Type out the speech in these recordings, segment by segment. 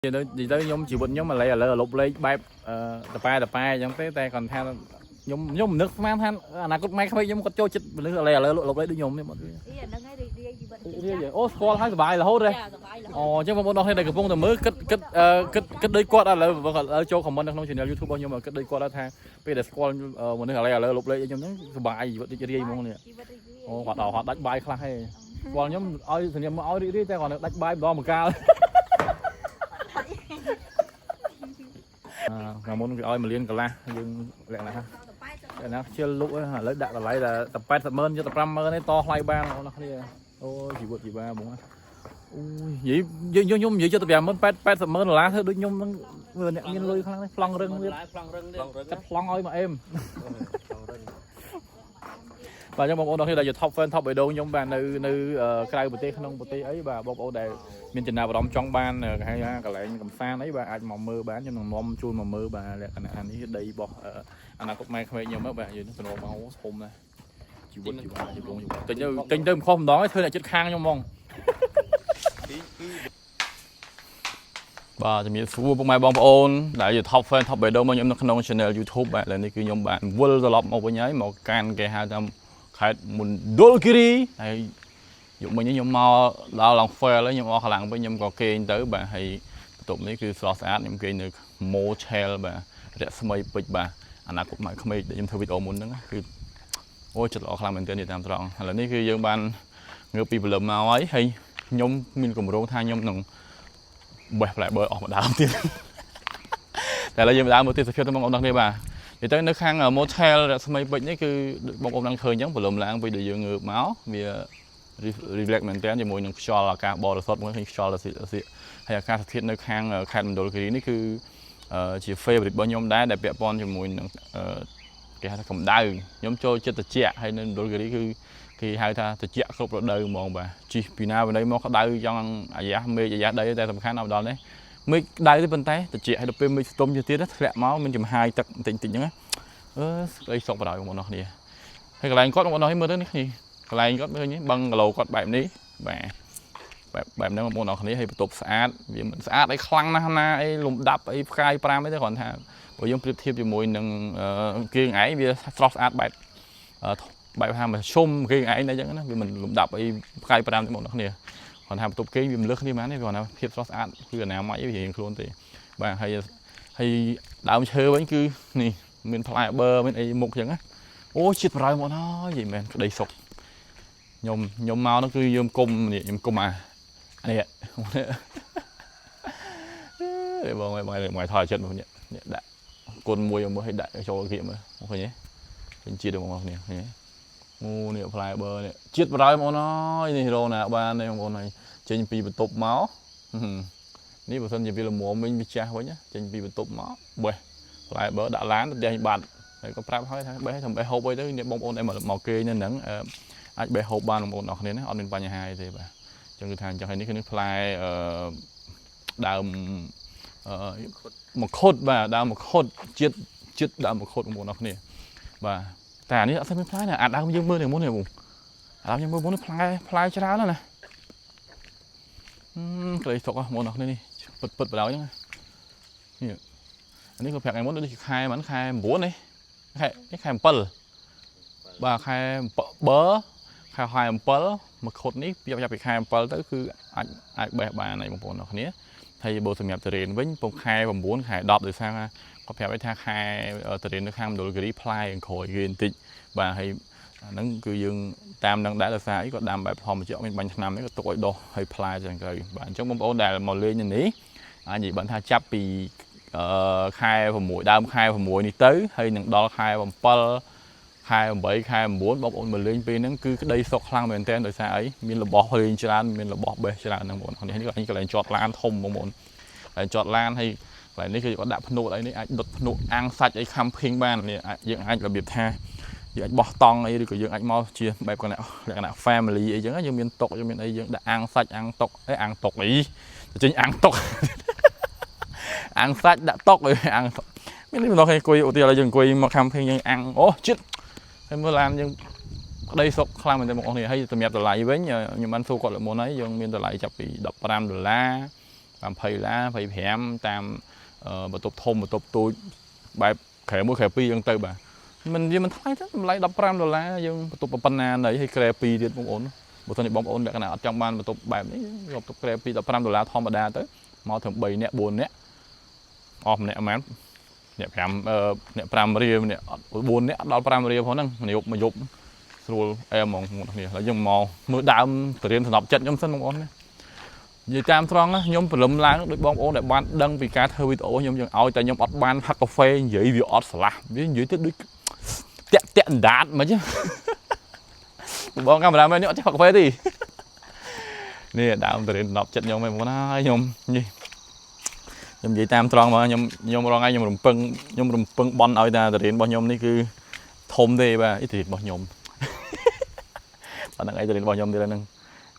និយាយទៅនិយាយទៅខ្ញុំជីវិតខ្ញុំឥឡូវឥឡូវលុបលេខបែបអឺតប៉ែតប៉ែអញ្ចឹងទេតែគាត់ថាខ្ញុំមិននឹកស្មានថាអនាគតម៉ែក្មេកខ្ញុំគាត់ចូលចិត្តមនុស្សឥឡូវឥឡូវលុបលេខដូចខ្ញុំខ្ញុំអត់ អីអាហ្នឹងឯងរីករាយជីវិត រីករាយអូស្គាល់ហើយសប្បាយរហូតទេ ចាសប្បាយរហូត អូអញ្ចឹងបងប្អូនអរគ្នាដែលកំពុងតែមើលគិតគិតអឺគិតគិតដូចគាត់ឥឡូវឥឡូវចូល comment នៅក្នុង channel YouTube របស់ខ្ញុំគិតដូចគាត់ថាពេលដែលស្គាល់មនុស្សឥឡូវឥឡូវលុបលេខខ្ញុំហ្នឹងសប្បាយជីវិតរីករាយហ្មងនេះ ជីវិតរីករាយ អូគាត់ដល់គាត់ដាច់បាយខ្លះហើយស្គាល់ខ្ញុំឲ្យសញ្ញាមកឲ្យរីករាយតែគាត់នៅដាច់បាយម្ដងម្កាល អឺកាលមុនគេឲ្យ1លានកន្លះយើងលក្ខណៈ ទៅប៉ែទៅ លក្ខណៈខ្ជិលលុកឥឡូវដាក់តម្លៃតែ80ម៉ឺនយកតែ5ម៉ឺនទេតថ្លៃបានបងប្អូនគ្នាអូជីវិតជីវ៉ាហ្មងអូយនិយាយខ្ញុំនិយាយ75ម៉ឺន80ម៉ឺនដុល្លារធ្វើដូចខ្ញុំនឹងអ្នកមានលុយខ្លាំងនេះប្លង់រឹងទៀត ប្លង់រឹងទៀត កាត់ប្លង់ឲ្យមកអេមបាទអញ្ចឹងបងប្អូនអរគ្នាដែលជា top fan top បេះដូងខ្ញុំបាទនៅនៅក្រៅប្រទេសក្នុងប្រទេសអីបាទបងប្អូនដែលមានចំណាប់អារម្មណ៍ចង់បានគេហៅថាកន្លែងកំសាន្តអីបាទអាចមកមើលបានខ្ញុំនឹងនាំជូនមកមើលបាទលក្ខណៈនេះដីរបស់អនាគតម៉ែក្មេកខ្ញុំបាទយើងទំនងមកធំណាស់ជីវិតជីវ៉ាជីវងទិញទៅទិញទៅមិនខុសម្ដងទេធ្វើអ្នកចិត្តខាងខ្ញុំហ្មងបាទជំរាបសួរពុកម៉ែបងប្អូនដែលជា top fan top បេះដូងមកខ្ញុំនៅក្នុង channel YouTube បាទឥឡូវនេះគឺខ្ញុំបានវិលត្រឡប់មកវិញហើយមកកាន់គេហៅថាខេត្តមណ្ឌលគិរីហើយយប់មិញនេះខ្ញុំមកដល់ឡង fail ហើយខ្ញុំអស់កម្លាំងវិញខ្ញុំក៏គេងទៅបាទហើយបន្ទប់នេះគឺស្រស់ស្អាតខ្ញុំគេងនៅ Motel បាទរស្មីពេជ្របាទអនាគតម៉ែក្មេកដែលខ្ញុំធ្វើវីដេអូមុនហ្នឹងគឺអូចិត្តល្អខ្លាំងមែនទែននិយាយតាមត្រង់ឥឡូវនេះគឺយើងបានងើបពីព្រលឹមមកហើយហើយខ្ញុំមានគម្រោងថាខ្ញុំនឹង បេះផ្លែបឺអស់ម្ដងទៀតតែឥឡូវយើងម្ដងមើលទេសភាពទៅបងប្អូនទាំងគ្នាបាទនិយាយទៅនៅខាង motel រស្មីពេជ្រនេះគឺបងប្អូននឹងឃើញអញ្ចឹងព្រលឹមឡើងពេលដែលយើងងើបមកវា relax មែនទែនជាមួយនឹងខ្យល់អាកាសបរិសុទ្ធមួយឃើញខ្យល់រសៀករសៀកហើយអាកាសធាតុនៅខាងខេត្តមណ្ឌលគិរីនេះគឺជា favorite របស់ខ្ញុំដែរដែលពាក់ព័ន្ធជាមួយនឹងគេហៅថាកម្ដៅខ្ញុំចូលចិត្តត្រជាក់ហើយនៅមណ្ឌលគិរីគឺគេហៅថាត្រជាក់គ្រប់រដូវហ្មងបាទជីពីណាពីណីមកក្តៅចង់អាយ៉ាមេឃអាយ៉ាដីតែសំខាន់ដល់ដល់នេះមេឃក្តៅទេប៉ុន្តែត្រជាក់ហើយដល់ពេលមេឃស្ទុំជាទៀតធ្លាក់មកមានចំហាយទឹកបន្តិចបន្តិចហ្នឹងអឺស្ដីសុកបណ្ដោយបងប្អូនគ្នាហើយកន្លែងគាត់បងប្អូនមើលទៅនេះកន្លែងគាត់មើលនេះបឹងគីឡូគាត់បែបនេះបាទបែបបែបហ្នឹងបងប្អូនអរគ្នាហើយបន្ទប់ស្អាតវាមិនស្អាតអីខ្លាំងណាស់ណាអីលំដាប់អីផ្កាយ5អីទេគ្រាន់ថាបើយើងប្រៀបធៀបជាមួយនឹងគេងឯងវាស្រស់ស្អាតបែបបែបថាមធ្យមគេងឯងអីចឹងណាវាមិនលំដាប់អីផ្កាយ5ទេបងប្អូនគ្នាគ្រាន់ថាបន្ទប់គេងវាមិនលើសគ្នាបានទេគ្រាន់ថាភាពស្រស់ស្អាតគឺអនាម័យវារៀងខ្លួនទេបាទហើយហើយដើមឈើវិញគឺនេះមានផ្លែបឺមានអីមុខចឹងណាអូជាតិបរៅមកហើយនិយាយមែនក្តីសុខខ្ញុំខ្ញុំមកនោះគឺយើងគុំនេះខ្ញុំគុំអានេះនេះបងបងបងថយចិត្តមកនេះនេះដាក់គុណមួយមើលឲ្យដាក់ចូលគៀកមើលឃើញទេឃើញជាតិបងប្អូនគ្នាឃើញទេអូនេះផ្លែបឺនេះជាតិបរៅបងអើយនេះរោណាបាននេះបងប្អូនហើយចេញពីបន្ទប់មកនេះបើសិនជាវាល្មមវិញវាចាស់វិញចេញពីបន្ទប់មកបេះផ្លែបឺដាក់ឡានទៅផ្ទះបាត់ហើយក៏ប្រាប់ហើយថាបេះធ្វើបេះហូបអីទៅអ្នកបងប្អូនដែលមកគេនៅហ្នឹងអាចបេះហូបបានបងប្អូនអរគ្នាណាអត់មានបញ្ហាអីទេបាទអញ្ចឹងគឺថាអញ្ចឹងហើយនេះគឺនេះផ្លែអឺដើមអឺមង្ឃុតបាទដើមមង្ឃុតជាតិជាតិដើមមង្ឃុតបងប្អូនអរគ្នាបាទតែអានេះអត់សូវមានផ្លែណាអាដើមយើងមើលនេះមុននេះបងអាដើមយើងមើលមុននេះផ្លែផ្លែច្រើនណាស់ណាអឺក្តីសុកបងប្អូនអរគ្នានេះពិតពិតបណ្ដោយហ្នឹងនេះអានេះក៏ប្រាប់ថ្ងៃមុនដូចជាខែមិនខែ9នេះខែនេះខែ7បាទខែបើខែខែ7មកខុតនេះចាប់ពីខែ7ទៅគឺអាចអាចបេះបានហើយបងប្អូនអរគ្នាហើយបើសម្រាប់ទុរេនវិញពងខែ9ខែ10ដោយសារគាត់ប្រាប់ឲ្យថាខែទុរេននៅខាងមណ្ឌលគិរីផ្លែក្រោយគេបន្តិចបាទហើយអាហ្នឹងគឺយើងតាមនឹងដែរដោយសារអីគាត់ដាំបែបធម្មជាតិអត់មានបាញ់ថ្នាំទេគាត់ទុកឲ្យដុះហើយផ្លែចឹងទៅបាទអញ្ចឹងបងប្អូនដែលមកលេងនៅនេះអាចនិយាយបានថាចាប់ពីអឺខែ6ដើមខែ6នេះទៅហើយនឹងដល់ខែ7ខែ8ខែ9បងប្អូនមកលេងពេលហ្នឹងគឺក្តីសុខខ្លាំងមែនទែនដោយសារអីមានរបស់លេងច្រើនមានរបស់បេះច្រើនហ្នឹងបងប្អូននេះកន្លែងចតឡានធំបងប្អូនកន្លែងចតឡានហើយកន្លែងនេះគឺគាត់ដាក់ភ្នក់អីនេះអាចដុតភ្នក់អាំងសាច់អី camping បាននេះយើងអាចរបៀបថាយើងអាចបោះតង់អីឬក៏យើងអាចមកជាបែបកណ្ណៈលក្ខណៈ family អីចឹងយើងមានតុយើងមានអីយើងដាក់អាំងសាច់អាំងតុអីអាំងតុអីចេញអាំងតុអាំងសាច់ដាក់តុអីអាំងមាននេះម្ដងគេអង្គុយឧទាហរណ៍យើងអង្គុយមក camping យើងអាំងអូជាតិហើយមើលឡានយើង ក្តីសុខខ្លាំងមែនទែនបងប្អូននេះហើយសម្រាប់តម្លៃវិញខ្ញុំបានសួរគាត់លើមុនហើយយើងមានតម្លៃចាប់ពី15ដុល្លារ តាម20ដុល្លារ25តាមបន្ទប់ធំបន្ទប់ទូចបែបគ្រែមួយគ្រែពីរអញ្ចឹងទៅបាទមិនវាមិនថ្លៃទេតម្លៃ15ដុល្លារយើងបន្ទប់ប៉ុណ្ណាណីហើយគ្រែពីរទៀតបងប្អូនបើសិនជាបងប្អូនលក្ខណៈអត់ចង់បានបន្ទប់បែបនេះយកបន្ទប់គ្រែពីរ15ដុល្លារធម្មតាទៅមកត្រឹម3នាក់4នាក់អស់ម្នាក់ប្រហែលអ្នក5អឺអ្នក5រៀលម្នាក់អត់4នាក់អត់ដល់5រៀលផងហ្នឹងមួយយប់មួយយប់ស្រួលអែមហ្មងបងប្អូនគ្នាឥឡូវយើងមកមើលដើមទុរេនសំណប់ចិត្តខ្ញុំសិនបងប្អូនណានិយាយតាមត្រង់ណាខ្ញុំព្រលឹមឡើងដូចបងប្អូនដែលបានដឹងពីការធ្វើវីដេអូខ្ញុំយើងឲ្យតែខ្ញុំអត់បានផឹកកាហ្វេនិយាយវាអត់ស្រឡះវានិយាយទៅដូចតាក់តាក់អណ្ដាតមិនចឹងបងកាមេរ៉ាមែននេះអត់ចេះផឹកកាហ្វេទេនេះដើមទុរេនសំណប់ចិត្តខ្ញុំឯងបងប្អូនហើយខ្ញុំនេះខ្ញុំនិយាយតាមត្រង់មកខ្ញុំខ្ញុំរងថ្ងៃខ្ញុំរំពឹងខ្ញុំរំពឹងបន់ឲ្យតាទុរេនរបស់ខ្ញុំនេះគឺធំទេបាទអីទុរេនរបស់ខ្ញុំ បាទហ្នឹងអីទុរេនរបស់ខ្ញុំទៀតហ្នឹង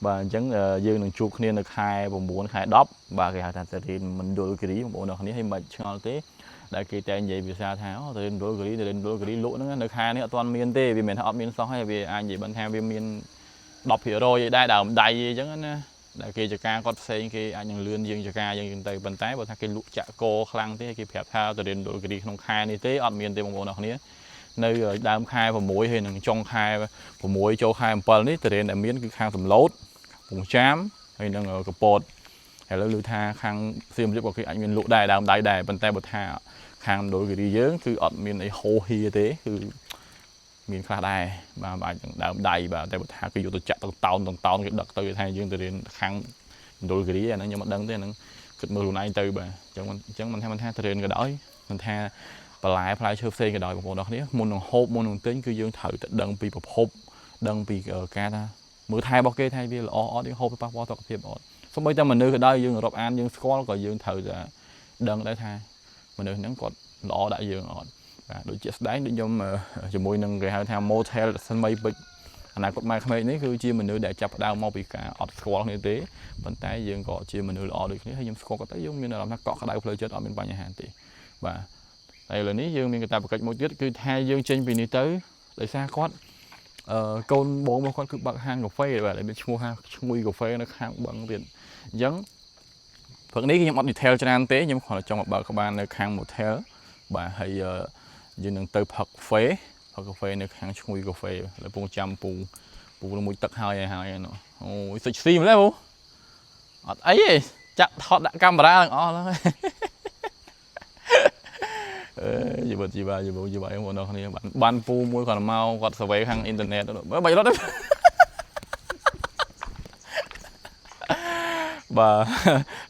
បាទអញ្ចឹងយើងនឹងជួបគ្នានៅខែ9ខែ10បាទគេហៅថាទុរេនមណ្ឌលគិរីបងប្អូនអរគ្នាហើយមិនឆ្ងល់ទេដែលគេតែនិយាយភាសាថាអូទុរេនមណ្ឌលគិរីទុរេនមណ្ឌលគិរីលក់ហ្នឹងនៅខែនេះអត់ទាន់មានទេវាមិនមែនថាអត់មានសោះទេវាអាចនិយាយបានថាវាមាន10%ឯដែរដើមដៃអីចឹងណាដែលគេចការគាត់ផ្សេងគេអាចនឹងលឿនយើងចការយើងទៅប៉ុន្តែបើថាគេលក់ចាក់កខ្លាំងទេគេប្រាប់ថាទុរេនមណ្ឌលគិរីក្នុងខែនេះទេអត់មានទេបងប្អូនអរគ្នានៅដើមខែ6ហើយនឹងចុងខែ6ចូលខែ7នេះទុរេនដែលមានគឺខាងសំឡូតកំពង់ចាមហើយនឹងកពតហើយឥឡូវឮថាខាងសៀមរាបក៏គេអាចមានលក់ដែរដើមដៃដែរប៉ុន្តែបើថាខាងមណ្ឌលគិរីយើងគឺអត់មានអីហូហៀទេគឺមានខ្លះដែរបាទអាចនឹងដើមដៃបាទតែបើថាគេយកទៅចាក់ទាំងតោនទាំងតោនគេដឹកទៅគេថាយើងទៅរៀនខាងមណ្ឌលគិរីអាហ្នឹងខ្ញុំអត់ដឹងទេអាហ្នឹងគិតមើលខ្លួនឯងទៅបាទអញ្ចឹងអញ្ចឹងមិនថាមិនថាទៅរៀនក៏ដោយមិនថាបន្លែផ្លែឈើផ្សេងក៏ដោយបងប្អូនអរគ្នាមុននឹងហូបមុននឹងទិញគឺយើងត្រូវតែដឹងពីប្រភពដឹងពីការថាមើលថែរបស់គេថាវាល្អអត់យើងហូបទៅប៉ះពាល់សុខភាពអត់សូម្បីតែមនុស្សក៏ដោយយើងរាប់អានយើងស្គាល់ក៏យើងត្រូវតែដឹងដែរថាមនុស្សហ្នឹងគាត់ល្អដាក់យើងអត់បាទដូចជាស្ដែងដូចខ្ញុំជាមួយនឹងគេហៅថា motel ស្មីពេជ្រអនាគតម៉ែក្មេកនេះគឺជាមនុស្សដែលចាប់ផ្ដើមមកពីការអត់ស្គាល់គ្នាទេប៉ុន្តែយើងក៏ជាមនុស្សល្អដូចគ្នាហើយខ្ញុំស្គាល់គាត់ទៅយើងមានអារម្មណ៍ថាកក់ក្ដៅផ្លូវចិត្តអត់មានបញ្ហាទេបាទតែឥឡូវនេះយើងមានកាតព្វកិច្ចមួយទៀតគឺថាយើងចេញពីនេះទៅដោយសារគាត់អឺកូនបងរបស់គាត់គឺបើកហាងកាហ្វេបាទដែលមានឈ្មោះថាឈ្ងុយកាហ្វេនៅខាងបឹងទៀតអញ្ចឹងព្រឹកនេះខ្ញុំអត់ detail ច្រើនទេខ្ញុំគ្រាន់តែចង់មកបើកក្បាលនៅខាង motel បាទហើយយើងនឹងទៅផឹកកាហ្វេផឹកកាហ្វេនៅខាងឈ្ងុយកាហ្វេឥឡូវពងចាំពូពូនឹងមួយទឹកហើយហើយនោះអូយសិចស៊ីម្លេះពូអត់អីទេចាក់ថតដាក់កាមេរ៉ាទាំងអស់ហ្នឹងអឺជីវិតជីវ៉ាជីវជីវ៉ាបងប្អូនអរគ្នាបានបានពូមួយគាត់មកគាត់ survey ខាងអ៊ីនធឺណិតបាច់រត់ទេបាទ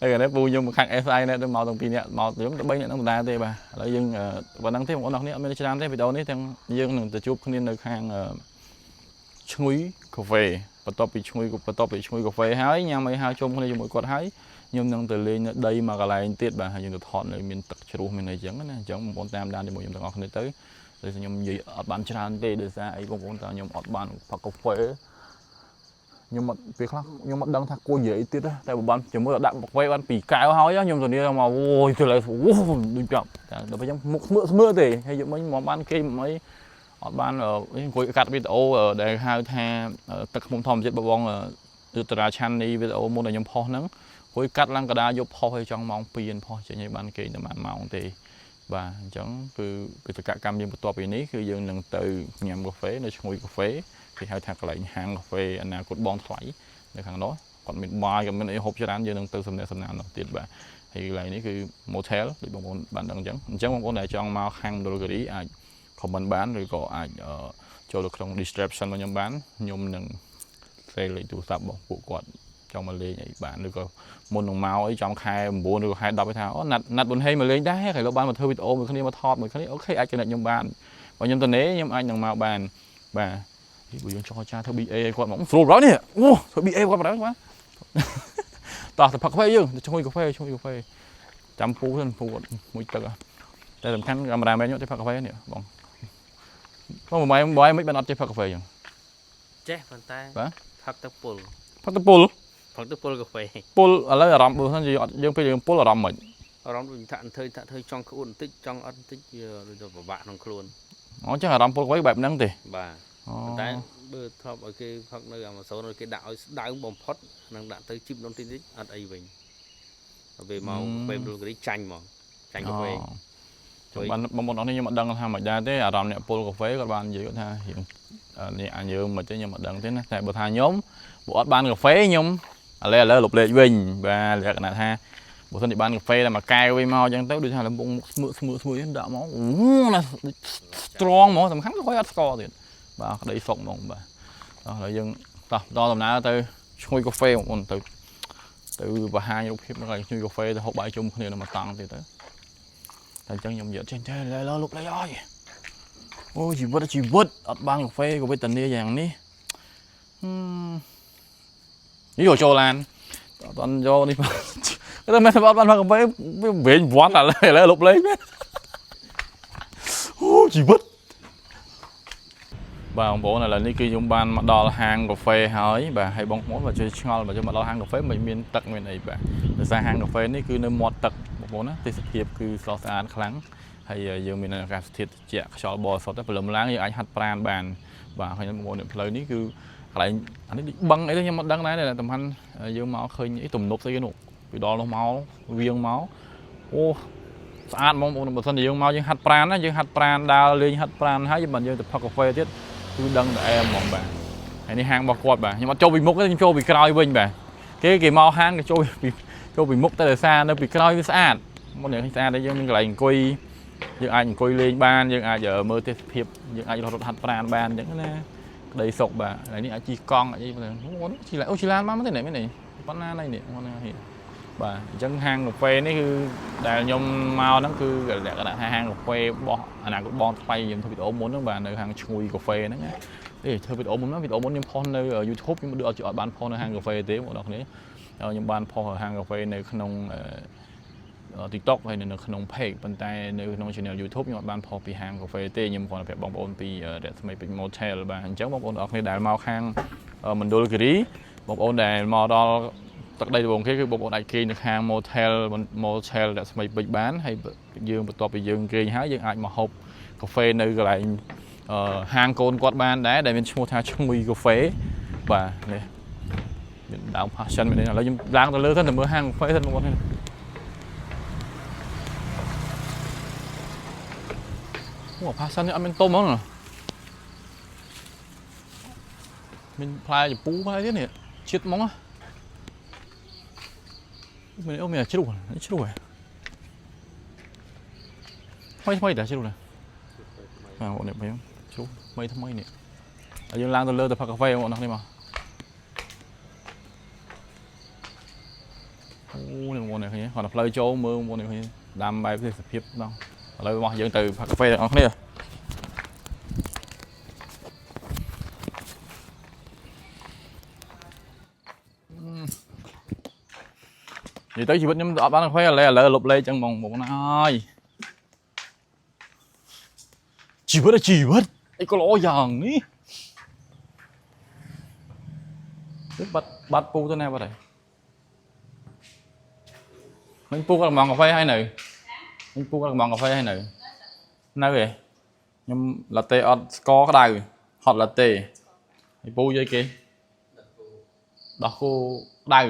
ហើយនេះពូខ្ញុំខាង SI នេះទៅមកទាំងពីរនាក់មកខ្ញុំទៅ3នាក់ហ្នឹងមិនដែរទេបាទឥឡូវយើងប៉ុណ្ណឹងទេបងប្អូនអរគ្នាអត់មានច្រើនទេវីដេអូនេះទាំងយើងនឹងទៅជួបគ្នានៅខាងឈ្ងុយកាហ្វេបន្ទាប់ពីឈ្ងុយបន្ទាប់ពីឈ្ងុយកាហ្វេហើយញ៉ាំអីហើយជុំគ្នាជាមួយគាត់ហើយខ្ញុំនឹងទៅលេងនៅដីមួយកន្លែងទៀតបាទហើយយើងទៅថតនៅមានទឹកជ្រោះមានអីចឹងណាអញ្ចឹងបងប្អូនតាមដានជាមួយខ្ញុំទាំងអស់គ្នាទៅដោយសារខ្ញុំនិយាយអត់បានច្រើនទេដោយសារអីបងប្អូនតើខ្ញុំអត់បានផឹកកាហ្វេខ្ញុំអត់ពេលខ្លះខ្ញុំអត់ដឹងថាគួរនិយាយអីទៀតតែបើបានជាមួយដាក់កាហ្វេបានពីរកែវហើយខ្ញុំទៅនេះមកអូយទៅឡើយអូដូចចាប់តែដល់ពេលខ្ញុំមុខស្មើស្មើទេហើយយកមិញមកបានគេមិនអីអត់បានអង្គុយកាត់វីដេអូដែលហៅថាទឹកឃ្មុំធម្មជាតិបបងយុត្រាឆាន់នេះវីដេអូមុនដែលខ្ញុំផុសហ្នឹងអង្គុយកាត់ឡើងកដាយកផុសឲ្យចង់ម៉ោង2ផុសចេញឲ្យបានគេតែមួយម៉ោងទេបាទអញ្ចឹងគឺបេសកកម្មយើងបន្ទាប់ពីនេះគឺយើងនឹងទៅញ៉ាំកាហ្វេនៅឈ្ងុយកាហ្វេគេហៅថាកន្លែងហាងកាហ្វេអនាគតបងថ្លៃនៅខាងនោះគាត់មានបាយគាត់មានអីហូបច្រើនយើងនឹងទៅសំណេះសំណាលនោះទៀតបាទហើយកន្លែងនេះគឺ motel ដូចបងប្អូនបានដឹងអញ្ចឹងអញ្ចឹងបងប្អូនដែលចង់មកខាងមណ្ឌលគិរីអាច comment បានឬក៏អាចចូលទៅក្នុង description របស់ខ្ញុំបានខ្ញុំនឹងសេលេខទូរស័ព្ទរបស់ពួកគាត់ចង់មកលេងអីបានឬក៏មុននឹងមកអីចំខែ9ឬក៏ខែ10ឯថាអូណាត់ណាត់ប៊ុនហេងមកលេងដែរគេលោកបានមកធ្វើវីដេអូមួយគ្នាមកថតមួយគ្នាOK អាច connect ខ្ញុំបានបើខ្ញុំទៅនេខ្ញុំអាចនឹងមកបានបាទបើយើងចរចាធ្វើ BA ឲ្យគាត់មកស្រួលដល់នេះអូធ្វើ BA គាត់បណ្ដោយបាទតោះទៅផឹកកាហ្វេយើងទៅឈ្ងុយកាហ្វេឈ្ងុយកាហ្វេចាំពូសិនពូគាត់មួយទឹកតែសំខាន់កាមេរ៉ាមែនខ្ញុំទេផឹកកាហ្វេនេះបងបងបាយបាយមិនបានអត់ចេះផឹកកាហ្វេចឹង ចេះប៉ុន្តែ បាទ ផឹកទៅពុល ផឹកទៅពុល ផឹកទៅពុលកាហ្វេ ពុលឥឡូវអារម្មណ៍បើសិនជាអត់យើងពេលយើងពុលអារម្មណ៍មិន អារម្មណ៍ដូចថាក់ធ្វើថាក់ធ្វើចង់ក្អួតបន្តិចចង់អត់បន្តិចវាដូចទៅពិបាកក្នុងខ្លួន អូចឹងអារម្មណ៍ពុលកាហ្វេបែបហ្នឹងទេ បាទ អូ ប៉ុន្តែបើធ្លាប់ឲ្យគេផឹកនៅ Amazon ឲ្យគេដាក់ឲ្យស្ដើងបំផុតនឹងដាក់ទៅជីបនំតិចតិចអត់អីវិញ ដល់ពេលមកកាហ្វេមណ្ឌលគិរីចាញ់ហ្មងចាញ់កាហ្វេ ចាំបានបងប្អូនអរនេះខ្ញុំអត់ដឹងថាមិនដែរទេអារម្មណ៍អ្នកពុលកាហ្វេគាត់បាននិយាយគាត់ថារៀងនេះអញយើងមិនទេខ្ញុំអត់ដឹងទេណាតែបើថាខ្ញុំបើអត់បានកាហ្វេខ្ញុំឥឡូវឥឡូវលុបលេខវិញបាទលក្ខណៈថាបើសិនជាបានកាហ្វេតែមួយកែវវិញមកអញ្ចឹងទៅដូចថាលំងមុខស្មើស្មើស្មើហ្នឹងដាក់មកអូណា strong ហ្មងសំខាន់កាហ្វេអត់ស្ករទៀតបាទក្តីសុកហ្មងបាទតោះឥឡូវយើងតោះបន្តដំណើរទៅឈ្ងុយកាហ្វេបងប្អូនទៅទៅបង្ហាញរូបភាពនៅកន្លែងឈ្ងុយកាហ្វេទៅហូបបាយជុំគ្នានៅមួយតង់ទៀតទៅតែអញ្ចឹងខ្ញុំនិយាយចេញទេឥឡូវលុបលេខអើយអូជីវិតជីវិតអត់បានកាហ្វេក៏វេទនាយ៉ាងនេះហឹមនេះយកចូលឡានអត់បានយកនេះតែមិនអត់បានកាហ្វេវាវិញវាន់ឥឡូវឥឡូវលុបលេខមែនអូជីវិតបាទបងប្អូនឥឡូវនេះគឺខ្ញុំបានមកដល់ហាងកាហ្វេហើយបាទហើយបងប្អូនបើជួយឆ្ងល់បើជួយមកដល់ហាងកាហ្វេមិនមានទឹកមានអីបាទដោយសារហាងកាហ្វេនេះគឺនៅមាត់ទឹកបងប្អូនណាទេសភាពគឺស្រស់ស្អាតខ្លាំងហើយយើងមានអាកាសធាតុត្រជាក់ខ្យល់បរិសុទ្ធតែព្រលឹមឡើងយើងអាចហាត់ប្រាណបានបាទហើយបងប្អូននេះផ្លូវនេះគឺកន្លែងអានេះដូចបឹងអីទៅខ្ញុំមិនដឹងដែរតែសំខាន់យើងមកឃើញអីទំនប់ស្អីគេនោះពីដល់នោះមកវៀងមកអូស្អាតហ្មងបងប្អូនបើសិនជាយើងមកយើងហាត់ប្រាណណាយើងហាត់ប្រាណដើរលេងហាត់ប្រាណហើយបើយើងទៅផឹកកាហ្វេទៀតគឺដឹងតែអែមហ្មងបាទហើយនេះហាងរបស់គាត់បាទខ្ញុំអត់ចូលពីមុខទេខ្ញុំចូលពីក្រោយវិញបាទគេគេមកហាងគេចូលពីមុខតែដោយសារនៅពីក្រោយវាស្អាតមុននេះស្អាតតែយើងមានកន្លែងអង្គុយយើងអាចអង្គុយលេងបានយើងអាចមើលទេសភាពយើងអាចរត់ហាត់ប្រាណបានអញ្ចឹងណាក្តីសុខបាទកន្លែងនេះអាចជិះកង់អាចអីអូជិះឡានអូជិះឡានបានទេនេះមែនទេប៉ុណ្ណានេះប៉ុណ្ណានេះបាទអញ្ចឹងហាងកាហ្វេនេះគឺដែលខ្ញុំមកហ្នឹងគឺលក្ខណៈថាហាងកាហ្វេរបស់អនាគតបងថ្លៃខ្ញុំធ្វើវីដេអូមុនហ្នឹងបាទនៅហាងឈ្ងុយកាហ្វេហ្នឹងណាទេធ្វើវីដេអូមុនហ្នឹងវីដេអូមុនខ្ញុំផុសនៅ YouTube ខ្ញុំដូចអត់បានផុសនៅហាងកាហ្វេទេបងប្អូនគ្នាខ្ញុំបានផុសហាងកាហ្វេនៅក្នុង TikTok ហើយនៅក្នុង page ប៉ុន្តែនៅក្នុង channel YouTube ខ្ញុំអត់បានផុសពីហាងកាហ្វេទេខ្ញុំគ្រាន់តែប្រាប់បងប្អូនពីរស្មីពេជ្រ Motel បាទអញ្ចឹងបងប្អូនទាំងអស់គ្នាដែលមកខាងមណ្ឌលគិរីបងប្អូនដែលមកដល់ទឹកដីដំបូងគេគឺបងប្អូនអាចគេងនៅខាង Motel រស្មីពេជ្របានហើយយើងបន្ទាប់ពីយើងគេងហើយយើងអាចមកហូបកាហ្វេនៅកន្លែងហាងកូនគាត់បានដែរដែលមានឈ្មោះថាឈ្ងុយកាហ្វេបាទនេះមានដើម passion មានឥឡូវខ្ញុំឡើងទៅលើទៅមើលហាងកាហ្វេសិនបងប្អូនអូ passion នេះអត់មានទុំហ្មងណាមានផ្លែជពូផ្លែទៀតនេះជាតិហ្មងណាមានអូមានជ្រុះនេះជ្រុះហ៎ថ្មីថ្មីតាជ្រុះណាបាទបងនេះបងជ្រុះថ្មីថ្មីនេះហើយយើងឡើងទៅលើទៅផឹកកាហ្វេបងប្អូននេះមកអូនេះបងប្អូននេះឃើញគាត់ទៅផ្លូវចូលមើលបងប្អូននេះឃើញដាំបែបទេសភាពដល់ឥឡូវមកយើងទៅផឹកកាហ្វេទាំងអស់គ្នានិយាយទៅជីវិតខ្ញុំអត់បានកាហ្វេឥឡូវឥឡូវលុបលេខចឹងបងបងណាអើយជីវិតជីវិតអីក៏ល្អយ៉ាងនេះបាត់បាត់ពូទៅណាបាត់ហើយមិញពូគាត់កំងកាហ្វេហើយនៅមិញពូគាត់កំងកាហ្វេហើយនៅនៅឯខ្ញុំឡាតេអត់ស្ករក្តៅហត់ឡាតេហើយពូនិយាយគេដោះគោក្តៅ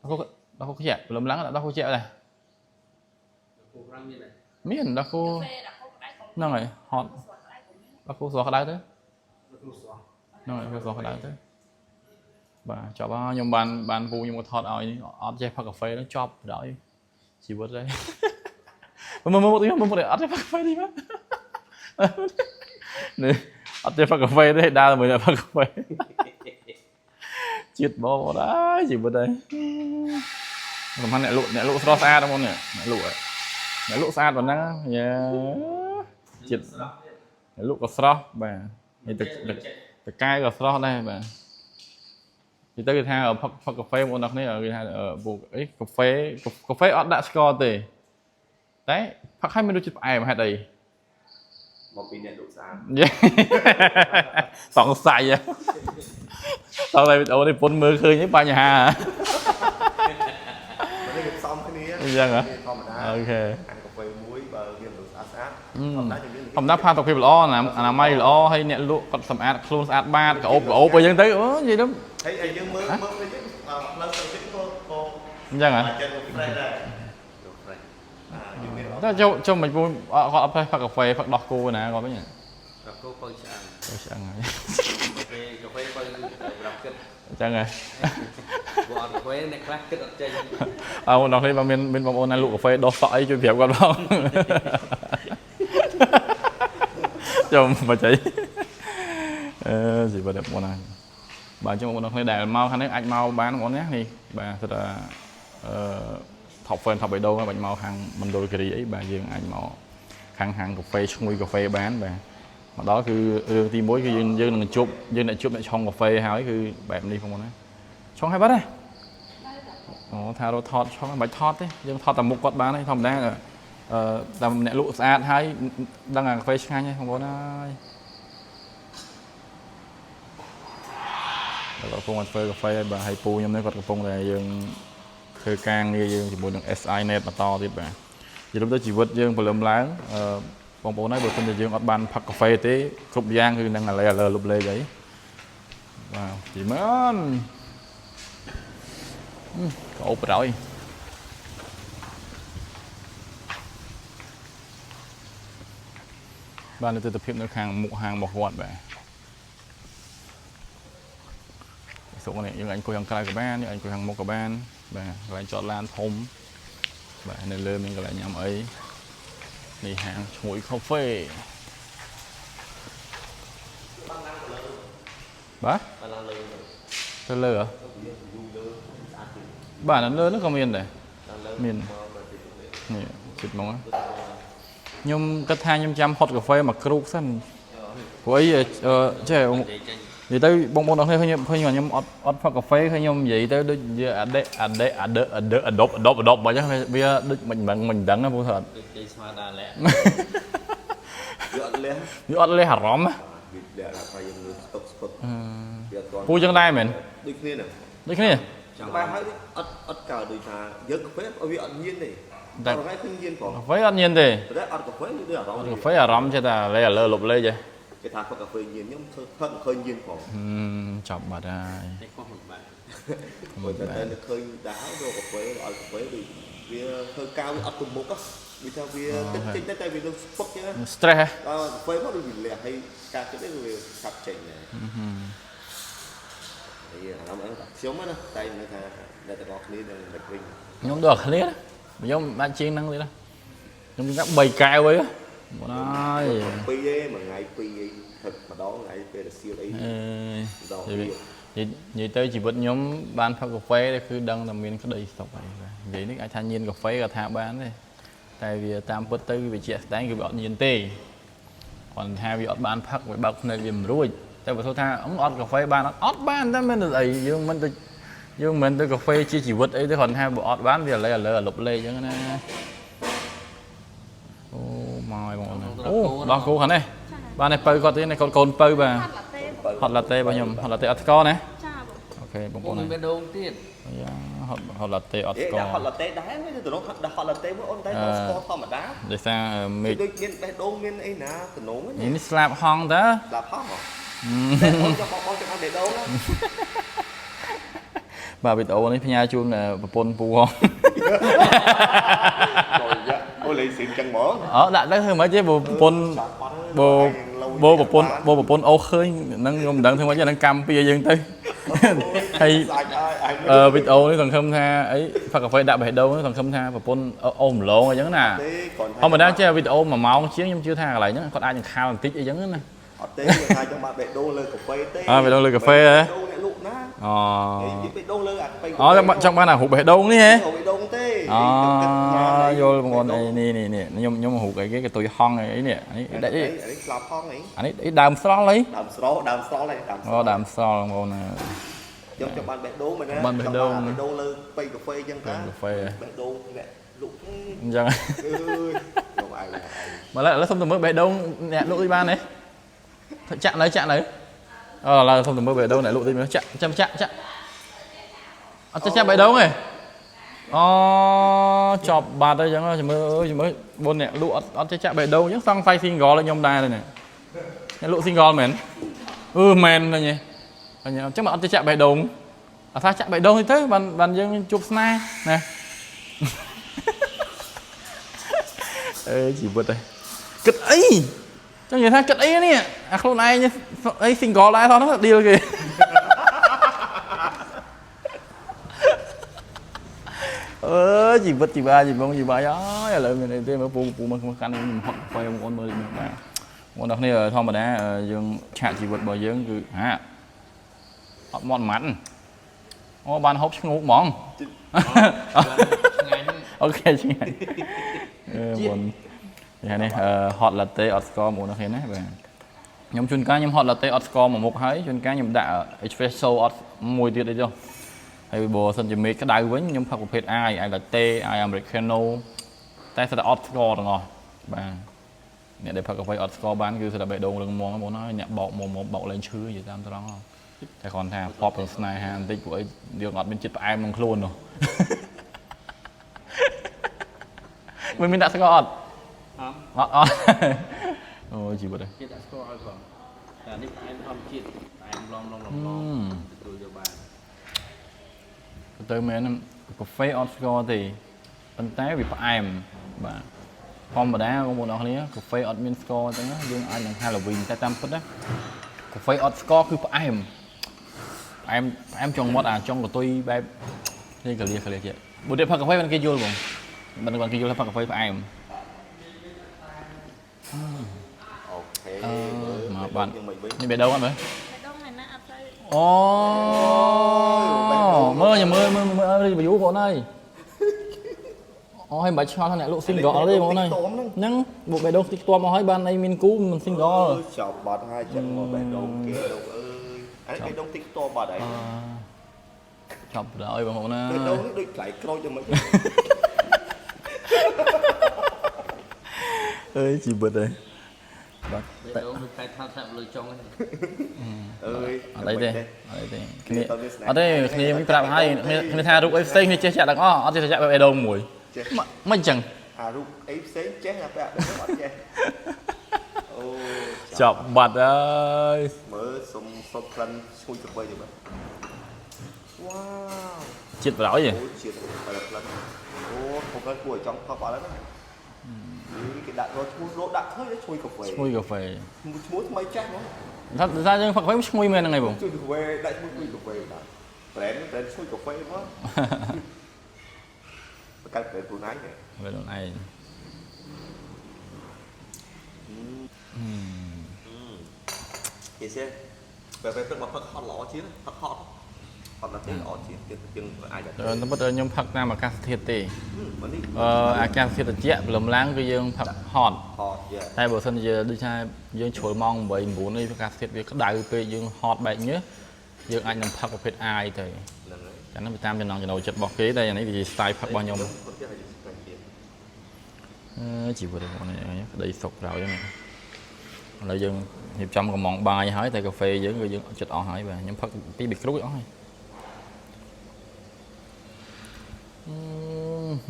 ដោះគោដោះគោខ្ជាក់ព្រលឹមឡើងដោះគោខ្ជាក់ដែរមានដោះគោហ្នឹងហើយហត់ដោះគោស្រស់ក្តៅទៅហ្នឹងហើយស្រស់ក្តៅទៅបាទចប់ហើយខ្ញុំបានបានពូខ្ញុំក៏ថតឲ្យអត់ចេះផឹកកាហ្វេហ្នឹងចប់ដល់ជីវិតហើយមើលមើលមកទីមើលមកអត់ចេះផឹកកាហ្វេទេបាទនេះអត់ចេះផឹកកាហ្វេទេដើរមួយតែផឹកកាហ្វេជាតិបងប្អូនអើយជីវិតហើយសំខាន់អ្នកលក់អ្នកលក់ស្រស់ស្អាតហ្នឹងនេះអ្នកលក់អ្នកលក់ស្អាតប៉ុណ្ណឹងយ៉ាជាតិអ្នកលក់ក៏ស្រស់បាទហើយតតកែក៏ស្រស់ដែរបាទនិយាយទៅគេថាផឹកផឹកកាហ្វេបងប្អូនគ្នាគេថាពូអីកាហ្វេកាហ្វេអត់ដាក់ស្ករទេតែផឹកឲ្យមានរសជាតិផ្អែមហេតុអី មកពីអ្នកលក់ស្អាត សង្ស័យតើវីដេអូនេះពុនមើលឃើញអីបញ្ហា មិននេះគេផ្សំគ្នា អញ្ចឹងហ៎ ធម្មតា OK អានកាហ្វេមួយបើវាមិនស្អាតស្អាតធម្មតាជំនាញ ធម្មតាផាសុខភាពល្អអនាម័យល្អហើយអ្នកលក់គាត់សម្អាតខ្លួនស្អាតបាតក្អូបក្អូបអីចឹងទៅអូនិយាយទៅ ហើយហើយយើងមើលមើលទៅយើងផ្លូវទៅទៀតក៏ក៏ អញ្ចឹងហ៎ ចិត្ត fresh ដែរ យក fresh យើងមាន តែចូលចូលមិនពូគាត់អត់ផឹកកាហ្វេផឹកដោះគោណាគាត់វិញ ដល់គោបើឆ្អឹង ទៅឆ្អឹងហើយ កាហ្វេកាហ្វេបើប្រាប់គិត អញ្ចឹងហ៎ ព្រោះអត់កាហ្វេអ្នកខ្លះគិតអត់ចេញ អើដល់នេះបើមានបងប្អូនណាលក់កាហ្វេដោះសក់អីជួយប្រាប់គាត់ផងចូលមកចៃអឺជីវិតបងប្អូនណាបាទអញ្ចឹងបងប្អូនគ្នាដែលមកខាងនេះអាចមកបានបងប្អូនណានេះបាទសិតថាអឺ top fan top បេដូងបាច់មកខាងមណ្ឌលគិរីអីបាទយើងអាចមកខាងហាងកាហ្វេឈ្ងុយកាហ្វេបានបាទមកដល់គឺរឿងទី1គឺយើងនឹងជួបយើងអ្នកជួបអ្នកឆុងកាហ្វេហើយគឺបែបនេះបងប្អូនណាឆុងហើយបាត់ហ៎អូថារត់ថតឆុងមិនបាច់ថតទេយើងថតតែមុខគាត់បានហើយធម្មតាអឺតាមអ្នកលក់ស្អាតហើយដឹងអាកាហ្វេឆ្ងាញ់ហើយបងប្អូនអើយគាត់កំពុងតែធ្វើកាហ្វេហើយបាទហើយពូខ្ញុំនេះគាត់កំពុងតែយើងធ្វើការងារយើងជាមួយនឹង SI net បន្តទៀតបាទនិយាយទៅជីវិតយើងព្រលឹមឡើងអឺបងប្អូនហើយបើមិនតែយើងអត់បានផឹកកាហ្វេទេគ្រប់យ៉ាងគឺនឹងអាឡេអាលើលុបលេខអីបាទជីមែនក៏អូបរយបាទនៅទិដ្ឋភាពនៅខាងមុខហាងរបស់គាត់បាទសុខនេះយើងអាចអង្គុយខាងក្រៅក៏បានយើងអាចអង្គុយខាងមុខក៏បានបាទកន្លែងចតឡានធំបាទនៅលើមានកន្លែងញ៉ាំអីនេះហាងឈ្ងុយកាហ្វេបាទ បានឡើងលើ ទៅលើហ៎បាទនៅលើនោះក៏មានដែរ ឡើងលើ មាន មកមកទីនេះ នេះជិតហ្មងខ្ញុំគិតថាខ្ញុំចាំហត់កាហ្វេមួយគ្រូកសិនព្រោះអីចេះ និយាយចេញ និយាយទៅបងប្អូនអរគ្នាឃើញឃើញខ្ញុំអត់ផឹកកាហ្វេឃើញខ្ញុំនិយាយទៅដូចជាអាដេអាដេអាដេអាដេអាដប់អាដប់អាដប់មកចឹងវាដូចមិនដឹងមិនដឹងណាព្រោះថា ដូចនិយាយស្មាដាលាក់ វាអត់លះ វាអត់លះអារម្មណ៍ វាលះថាយើងលើស្ពឹកស្ពឹកវាអត់ទាន់ ពូចឹងដែរមែន ដូចគ្នាហ្នឹង ដូចគ្នា ចង់ បែរហើយអត់កើតដូចថាយើងកាហ្វេវាអត់ញៀនទេ តែ តែថ្ងៃឃើញញៀនផង កាហ្វេអត់ញៀនទេ តែអត់កាហ្វេដូចអារម្មណ៍ កាហ្វេអារម្មណ៍ចេះតែលេអាលើលុបលេចហ៎ គេថាផឹកកាហ្វេញៀនខ្ញុំធ្វើផឹកឃើញញៀនផង ចាប់បាត់ហើយ តែខុសមិនបាន ព្រោះតែតែឃើញដែរហើយរកកាហ្វេឲ្យកាហ្វេដូចវាធ្វើការវាអត់ទៅមុខវាថាវាតិចតិចតែវានៅស្ពឹកចឹង stress ហ៎ ដល់កាហ្វេមកដូចវាលះហើយការគិតនេះវាឆាប់ចេញដែរហើយអារម្មណ៍អីខ្ញុំណាតែមិនថាអ្នកទាំងអស់គ្នានឹងមិនវិញ ខ្ញុំដល់គ្នាខ្ញុំបានជាងហ្នឹងទៀតខ្ញុំកា3កែវអីបងអើយ ពីរឯងមួយថ្ងៃពីរឯងផឹកម្ដងថ្ងៃពេលរសៀលអី អឺ ម្ដង និយាយនិយាយទៅជីវិតខ្ញុំបានផឹកកាហ្វេគឺដឹងតែមានក្តីសុខហើយបាទនិយាយនេះអាចថាញៀនកាហ្វេក៏ថាបានដែរតែវាតាមពិតទៅវាជាក់ស្ដែងគឺវាអត់ញៀនទេគ្រាន់ថាវាអត់បានផឹកវាបើកភ្នែកវាមិនរួចតែបើទោះថាអត់កាហ្វេបានអត់បានតែមិនអីយើងមិនទៅយើងមិនទៅកាហ្វេជាជីវិតអីទេគ្រាន់ថាបើអត់បានវាឥឡូវឥឡូវលុបលេខអញ្ចឹងណាអូមកឲ្យបងប្អូនអូដល់គោខាងនេះបាននេះពៅគាត់ទេនេះគាត់កូនពៅបាទ ហត់ឡាតេ ហត់ឡាតេរបស់ខ្ញុំហត់ឡាតេអត់ស្ករណា ចាបង OK បងប្អូន អូមានបេះដូងទៀត យ៉ាហត់ហត់ឡាតេអត់ អេ ស្ករ ដាក់ហត់ឡាតេដែរមិនទៅដាក់ហត់ឡាតេមួយអូនតែស្ករធម្មតា ដោយសារមេឃ ដូចមានបេះដូងមានអីណាតំណង នេះស្លាបហងតើ ស្លាប់ហោះតែអូនចង់បងចង់បេះដូងណា បាទវីដេអូនេះផ្ញើជូនប្រពន្ធពូហង អូលេងស៊ីមចឹងហ្មង អើដាក់ទៅធ្វើម៉េចទេបើប្រពន្ធបើបើប្រពន្ធបើប្រពន្ធអូឃើញហ្នឹងខ្ញុំមិនដឹងធ្វើម៉េចទេហ្នឹងកម្មពៀយើងទៅហើយ ស្អាតហើយឯង អឺវីដេអូនេះសង្ឃឹមថាអីផឹកកាហ្វេដាក់បេះដូងសង្ឃឹមថាប្រពន្ធអូម្លងអញ្ចឹងណា ទេគ្រាន់ ធម្មតាចេះវីដេអូ1ម៉ោងជាងខ្ញុំជឿថាកន្លែងហ្នឹងគាត់អាចនឹងខាលបន្តិចអីចឹងណា អត់ទេថាចង់បានបេះដូងលើកាហ្វេទេ អើបេះដូងលើកាហ្វេហ៎ បេះដូងអ្នកលក់ណា អូ និយាយបេះដូងលើអាកាហ្វេ អូចង់បានអារូបបេះដូងនេះហ៎ បេះដូងទេ អូយល់បងប្អូនអីនេះនេះនេះខ្ញុំរូបអីគេកតុយហងអីនេះអានេះ នេះ នេះ នេះស្លាប់ហងអី អានេះដើមស្រល់អី ដើមស្រល់ដើមស្រល់ហើយដើមស្រ អូ ល់ ដើមស្រល់បងប្អូន ខ្ញុំចង់បានបេះដូងមែនណា បានបេះដូង បេះដូងលើពេកាហ្វេចឹងតា កាហ្វេ បេះដូងអ្នកលក់ទេ អញ្ចឹង អើយខ្ញុំឯងឯង មកឥឡូវសុំទៅមើលបេះដូងអ្នកលក់តិចបានទេចាក់នៅចាក់នៅអូឥឡូវសុំទៅមើលបេះដូងអ្នកលក់តិចមើលចាក់ចាំចាក់ចាក់អត់ចាក់បេះដូងទេអូចប់បាត់ហើយអញ្ចឹងចាំមើលអើយចាំមើលបុនអ្នកលក់អត់ចេះចាក់បេះដូងអញ្ចឹងសង្ស័យ single ឲ្យខ្ញុំដែរនេះអ្នកលក់ single មែនអឺមែនឃើញទេឃើញអញ្ចឹងមកអត់ចេះចាក់បេះដូង អត់ថាចាក់បេះដូងតិចទៅបានបានយើងជួបស្នេហ៍ណា អេជីវិតឯងគិតអីចង់និយាយថាគិតអីនេះអាខ្លួនឯងអី single ដែរសោះហ្នឹង deal គេ អើជីវិតជីវ៉ាជីវងជីវ៉ាអើយឥឡូវមានអីទេមើលពូពូមកកាន់ខ្ញុំហត់កាហ្វេបងប្អូនមើលនេះបាទបងប្អូនទាំងគ្នាធម្មតាយើងឆាកជីវិតរបស់យើងគឺហាអត់មាត់ម៉ាត់អូបានហូបឆ្ងូកហ្មង ឆ្ងាញ់ OK ឆ្ងាញ់អឺមុនយ៉ាងនេះ hot latte អត់ស្ករបងប្អូនទាំងគ្នាណាបាទខ្ញុំជួនកាលខ្ញុំ hot latte អត់ស្ករមួយមុខហើយជួនកាលខ្ញុំដាក់ espresso អត់មួយទៀតអីចុះហើយបើសិនជាមេឃក្តៅវិញខ្ញុំផឹកប្រភេទ ice ice latte ice americano តែសិតតែអត់ស្ករទាំងអស់បាទអ្នកដែលផឹកកាហ្វេអត់ស្ករបានគឺសិតតែបេះដូងរឹងមាំបងហើយអ្នកបោកមុំបោកលែងឈឺនិយាយតាមត្រង់តែគ្រាន់ថាភ័ព្វនឹងស្នេហាបន្តិចព្រោះអីយើងអត់មានចិត្តផ្អែមក្នុងខ្លួននោះ មិនមានដាក់ស្ករអត់ អម អត់អត់អូជីវិតឯង គេដាក់ស្ករឲ្យផងតែនេះផ្អែមធម្មជាតិផ្អែមឡំឡំឡំឡំទទួលយកបាន ទៅមែនកាហ្វេអត់ស្ករទេប៉ុន្តែវាផ្អែមបាទធម្មតាបងប្អូនអរគ្នាកាហ្វេអត់មានស្ករអញ្ចឹងណាយើងអាចនឹង Halloween តែតាមពិតណាកាហ្វេអត់ស្ករគឺផ្អែមផ្អែមផ្អែមចុងមាត់អាចុងកតុយបែបនេះកលៀកលៀជាបើទៀតផឹកកាហ្វេមិនគេយល់បងមិនគេយល់ថាផឹកកាហ្វេផ្អែម OK មកបាន យើងមិនវិញ នេះបេះដូងអត់មើល បេះដូងឯណាអត់ទៅ អូមើលមើលមើលមើល review បងអើយអូហើយមិនបាច់ឆ្ងល់ថាអ្នកលក់ single ទេបងអើយហ្នឹងបុកបេះដូងតិចខ្ទាប់មកហើយបានអីមានគូមិន single ចប់បាត់ហើយចឹងមកបេះដូងគេដូងអើយអានេះបេះដូងតិចតបាត់ហើយ ចប់ដល់បងប្អូនណា បេះដូងនេះដូចផ្លែក្រូចយ៉ាងម៉េច អើយជីវិតអើយបាទ បេះដូងដូចតែថតសាក់លើចុងហ្នឹង អើយ អត់អីទេអត់អីទេគ្នាអត់ទេគ្នាមិនប្រាប់ហើយគ្នាថារូបអីផ្សេងគ្នាចេះចាក់ទាំងអស់អត់ចេះចាក់បេះដូងមួយ ចេះ មិនអញ្ចឹង អារូបអីផ្សេងចេះតែបែបដូងអត់ចេះអូ ចប់បាត់ហើយ មើលសុំសុំក្លិនឈ្ងុយកាហ្វេទៅមើលវ៉ាវ ជាតិប្រហើយ អូជាតិតែក្លិនអូខ្ញុំក៏គួរឲ្យចង់ផឹកអត់ហើយណានេះគេដាក់រត់ឈ្មោះរត់ដាក់ឃើញឈ្ងុយកាហ្វេ ឈ្ងុយកាហ្វេ ឈ្មោះថ្មីចាស់ហ្មង ថាថាយើងផឹកកាហ្វេឈ្ងុយមែនហ្នឹងឯងបង ឈ្ងុយកាហ្វេដាក់ឈ្មោះឈ្ងុយកាហ្វេបាទ brand brand ឈ្ងុយកាហ្វេមកបង្កើត brand ខ្លួនឯងហ៎ វាខ្លួនឯង គេសេពេលពេលព្រឹកមកផឹកហត់ល្អជាងផឹកហត់ហត់ណាស់ទេល្អជាងទៀតជាងអាច តែពិតខ្ញុំផឹកតាមអាកាសធាតុទេ មកនេះ អឺអាកាសធាតុត្រជាក់ព្រលឹមឡើងគឺយើងផឹកហត់ ហត់យ៉ា តែបើសិនជាដូចថាយើងជ្រុលម៉ោង8 9នេះអាកាសធាតុវាក្តៅពេកយើងហត់បែកញើសយើងអាចនឹងផឹកប្រភេទអាយទៅ ហ្នឹងហើយ ចាហ្នឹងវាតាមចំណង់ចំណូលចិត្តរបស់គេតែយ៉ាងនេះវាជា style ផឹករបស់ខ្ញុំ គាត់គេឲ្យស្បែកទៀត អឺជីវិតរបស់នេះក្តីសុខក្រោយហ្នឹងឥឡូវយើងរៀបចំកំងបាយហើយតែកាហ្វេយើងគឺយើងចិត្តអស់ហើយបាទខ្ញុំផឹកពីរបីគ្រូអស់ហើយ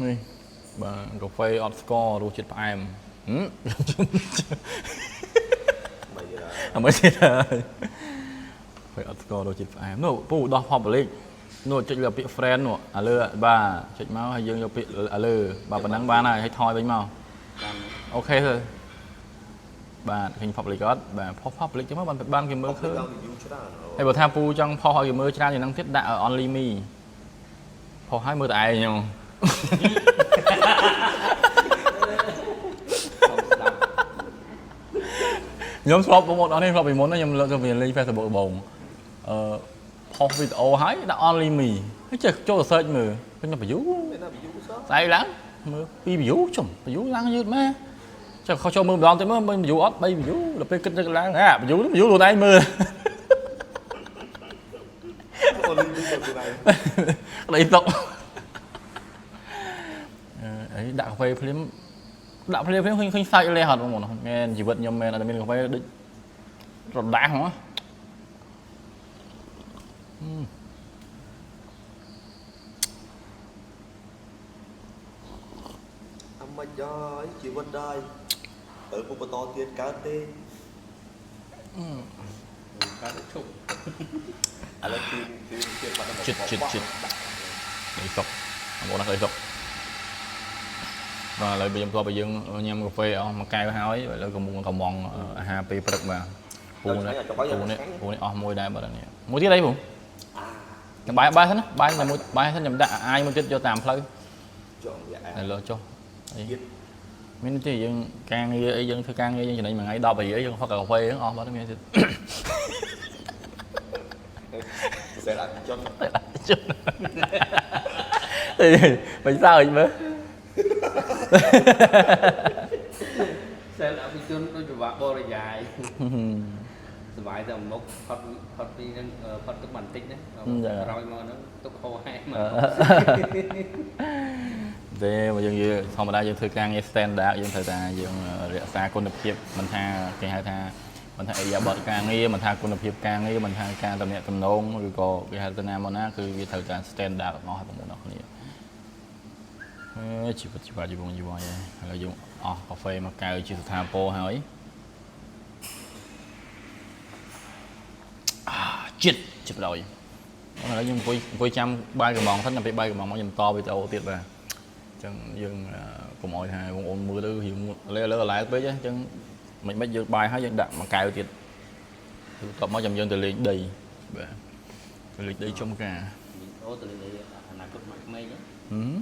នេះបាទកាហ្វេអត់ស្កររសជាតិផ្អែមហឹម មិនយល់ អមិនទៀតហើយពេលអត់ស្គាល់រសជាតិផ្អែមនោះពូដោះ public នោះចុចលើពាក្យ friend នោះអាលើបាទចុចមកហើយយើងយកពាក្យអាលើបាទប៉ុណ្ណឹងបានហើយហើយថយវិញមក តាម OK ទៅបាទឃើញ public អត់បាទផុស public ចឹងមកបានបានគេមើលឃើញ ដល់ view ច្រើន ហើយបើថាពូចង់ផុសឲ្យគេមើលច្រើនជាងហ្នឹងទៀតដាក់ only me ផុសឲ្យមើលតែឯងហ្នឹង ខំស្ដាប់ ខ្ញុំធ្លាប់បងប្អូនអរនេះធ្លាប់ពីមុនណាខ្ញុំលើកទៅវាលេង Facebook បងអឺផុសវីដេអូហើយដាក់ only me ហើយចេះចូលទៅ search មើលឃើញតែ view មានណា view សោះ ស្អែកឡើងមើល2 view ចុំ view ឡើងយឺតម៉ែចុះខុសចូលមើលម្ដងទៀតមើលមើល view អត់3 view ដល់ពេលគិតទៅឡើងអា view នោះ view ខ្លួនឯងមើល អូលីទៅខ្លួនឯង ក្តីតុកអឺអីដាក់កាហ្វេភ្លាមដាក់ភ្លាមភ្លាមឃើញឃើញសាច់លះអត់បងប្អូនមែនជីវិតខ្ញុំមែនអត់មានកាហ្វេដូចរដាស់ហ្មង អាមិនដល់ជីវិតដែរទៅពុកបន្តទៀតកើតទេ កើតឈប់ ឥឡូវគឺគឺបាត់ ចិត្តចិត្តចិត្តដីសុកបងប្អូនណាដីសុកបាទឥឡូវយើងធ្លាប់ឲ្យយើងញ៉ាំកាហ្វេអស់មួយកែវហើយឥឡូវកំពុងកំងអាហារពេលព្រឹកបាទពូនេះពូនេះពូនេះអស់មួយដែរបាទនេះមួយទៀតអីពូបាយបាយសិនណាបាយតែមួយបាយសិនខ្ញុំដាក់អាយមួយទៀតយកតាមផ្លូវ ចង់វាអា ឥឡូវចុះអីមានទេយើងការងារអីយើងធ្វើការងារយើងចំណេញមួយថ្ងៃ10រៀលយើងផឹកកាហ្វេហ្នឹងអស់បាត់មានទៀត សែលអត់ចង់ ជន់មិនសើចមើល សែលអភិជនដូចពិបាកបរិយាយ សบายតែមុខផុតផុតពីនឹងផុតទឹកបន្តិចណាក្រោយមកហ្នឹងទុកហោហែមក ទេមកយើងយើងធម្មតាយើងធ្វើការងារ standard យើងត្រូវតែយើងរក្សាគុណភាពមិនថាគេហៅថាមិនថាអេយ៉ាបតការងារមិនថាគុណភាពការងារមិនថាការតំណាក់តំណងឬក៏គេហៅទៅណាមកណាគឺវាត្រូវតែ standard ទាំងអស់ឲ្យបងប្អូនអរគ្នាអេជីវិតជីវ៉ាជីវងជីវ៉ាឥឡូវយើងអស់កាហ្វេមកកៅជាស្ថាពរហើយអាចិត្តចិត្តដល់ឥឡូវយើងអង្គុយអង្គុយចាំបាយកំងសិនដល់ពេលបាយកំងមកខ្ញុំតវីដេអូទៀតបាទអញ្ចឹងយើងកុំអោយថាបងអូនមើលទៅរៀងលើលើឡែពេកអញ្ចឹងមិនមិនយើងបាយហើយយើងដាក់មួយកែវទៀតបន្ទាប់មកចាំយើងទៅលេងដីបាទទៅលេងដីជុំការ អូទៅលេងអនាគតមកក្មេង ហឹម